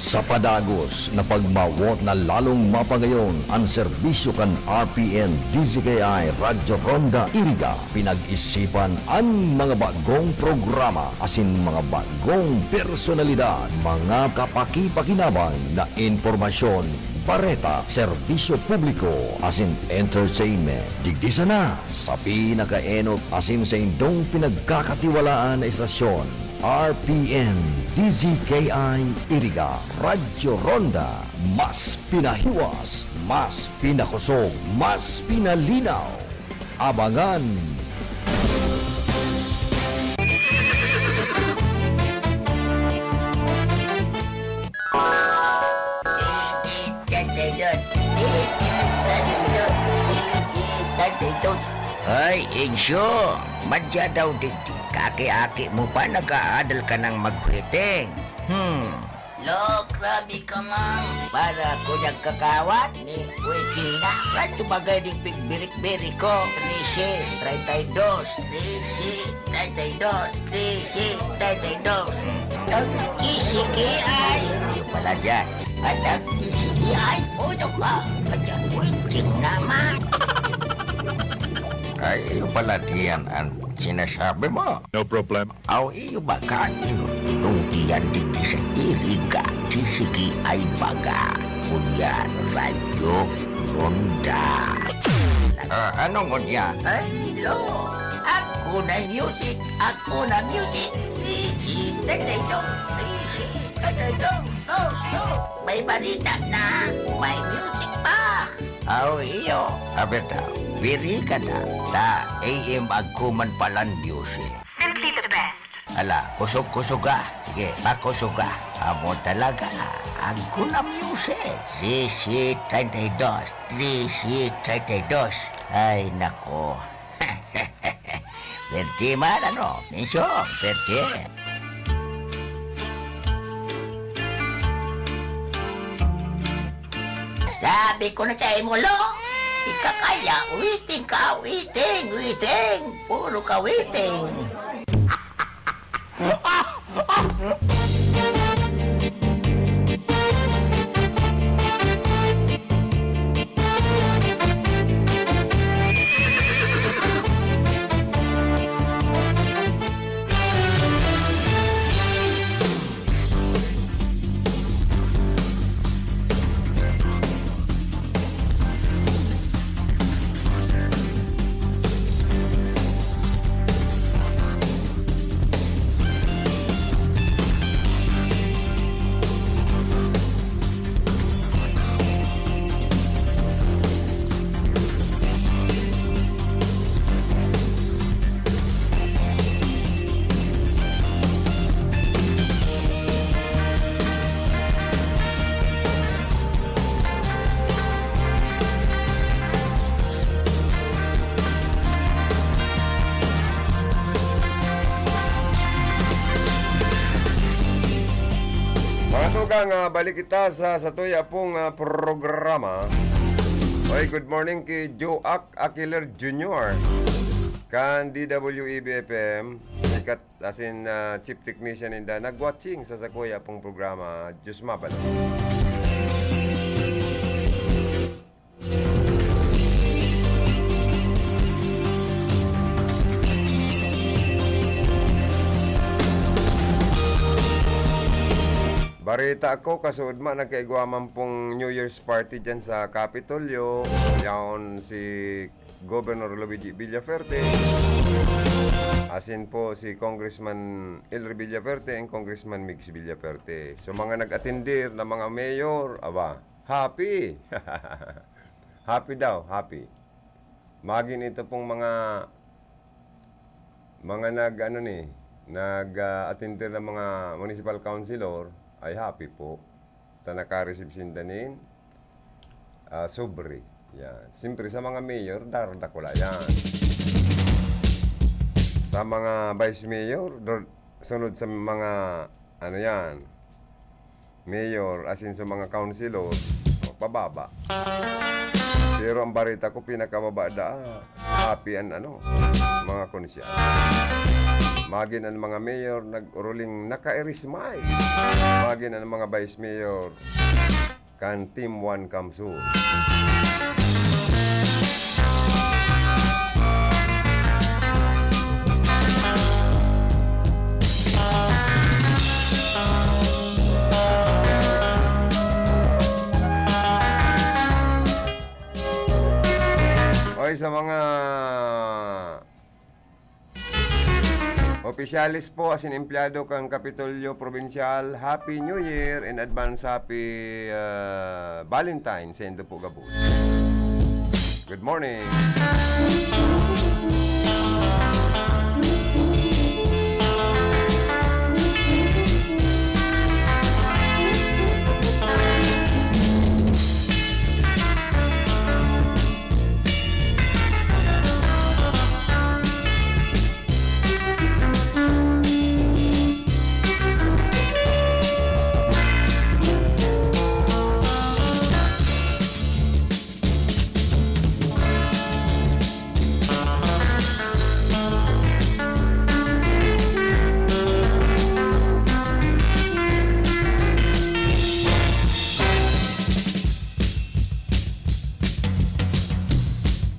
Sa padagos na pagmawot na lalong mapagayon an serbisyo kan R P N D Z K I Radyo Ronda Iriga, pinag-isipan an mga bagong programa asin mga bagong personalidad, mga kapakipakinabang na impormasyon, bareta, serbisyo publiko asin entertainment. Digdi sana sa pinakaenot asin saindong pinagkakatiwalaan na estasyon, R P N D Z K I Iriga, Radyo Ronda, mas pinahiwas, mas pinakosog, mas pinalinaw. Abangan! Ay, Insyo, madya daw digdi. Kaaki-aki mo pa, nag-aadal ka nang maghuhiting. Hmm. Lo, grabe ka, Mang. Para ako nagkakawat ni Wikina. Radyo bagay ding pigbirik-birik ko. Trese, treinta y dos. Trese, treinta y dos. Trese, treinta y dos. Ang T C K I. Yung pala dyan. At ang T C K I, uno ka. At ang Wikina naman. Ay, yung pala diyan ang sinasabi mo. No problem. Aw, iyo ba ka inutong diyan digdi sa Iriga, T C K I baga? Ngunyan, Radyo Ronda. Ah, anong ngunyan? Ay, lo! Ako na music! Ako na music! Easy, tatay dong! Easy, tatay dong! No, no! May barita na! May music pa! Aw, iyo! Abeta, wiri ka na! Ta, A M agkuman palan music! Simply the best. Ala, kusog-kusog ka. Sige, pakusog ka. Amo talaga. Ang kunam music. Trese treinta y dos. Trese treinta y dos. Ay, nako. Perte man, ano? Mensyong, perte. Sabi ko na sa imo, Lo, ika kaya, waiting ka, waiting, waiting. Puro ka waiting. Mga tugang, ah, balik kita sa, sa tuya pong, ah, programa. Oy, good morning ki Joac Aquiler Junior kan D W E B F M. Sikat asin, ah, chief technician ninda nagwatching sa sakuya pong programa, Diyos mabalos. Bareta ko, kasuodma, nagkaigwa man pong New Year's party dyan sa Kapitolyo. Yaon si Governor Luigi Villafuerte. asin po si Congressman Elry Villaferte and Congressman Migs Villaferte. So, mga nag-atendir na mga mayor, aba, happy! Happy daw, happy. Magin ito pong mga, mga nag, ano ni, nag, ah, atendir na mga municipal councilor, ay happy po. Ta naka-receive sinda nin, ah, sobre. Yan. Siyempre, sa mga mayor, dar-, dakula yan. Sa mga vice mayor, dor-, sunod sa mga, ano yan, mayor, asin sa mga councilor, pababa. Pero ang barita ko, pinakababa da, happy an, ano, mga konsyal. Magin an mga mayor, nag-uruling naka-irismay. Magin an mga vice mayor, kan Team One Kamsur. Oy, sa mga opisyales po asin empleyado kan Kapitolyo Probinsyal, Happy New Year and advance Happy, ah, Valentine saindo po gabos. Good morning.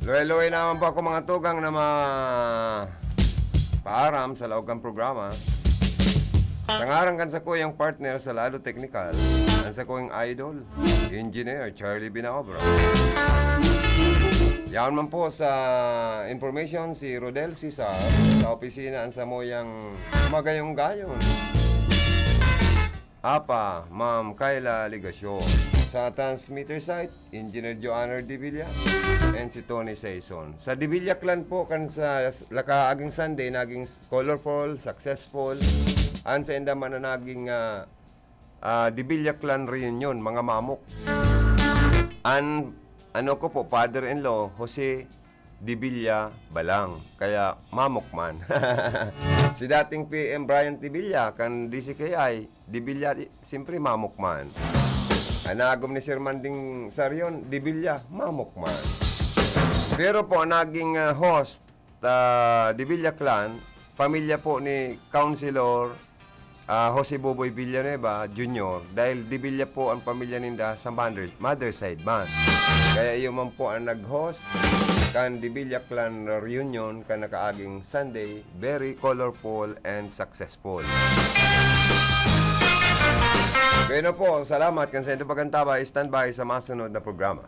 Luway-luway naman po ako, mga tugang, na ma-, paaram sa laog kan programa. Sa ngaran kan sakuyang partner sa Lado Teknikal, ang sakuyang idol, Engineer Charlie Binaobra. Yaon man po sa information si Rodel Cesar sa opisina ang samuyang magayong-gayon. Apa, Ma'am Kayla Legacion. Sa transmitter site, Engineer Joanner Divilla and si Tony Saison. Sa Divilla Clan po, kan sa lakaaging Sunday, naging colorful, successful. An sainda man na naging, ah, ah, Divilla Clan Reunion, mga mamok. An, ano ko po, father-in-law, Jose Divilla Balang. Kaya, mamok man. Si dating P M Brian Divilla, kan D C K I, Divilla, siyempre, mamok man. An nagom ni Sir Manding Sarion, Divilla, mamok man. Pero po, naging, ah, host, ah, Divilla Clan, pamilya po ni Councilor, ah, Jose Boboy Villanueva Junior, dahil Divilla po ang pamilya ninda sa mother, mother side man. Kaya iyo man po ang nag-host kan Divilla Clan Reunion kan nakaaging Sunday, very colorful and successful. Bueno po, salamat kan sa inyong pagkantabay, standby sa masunod na programa.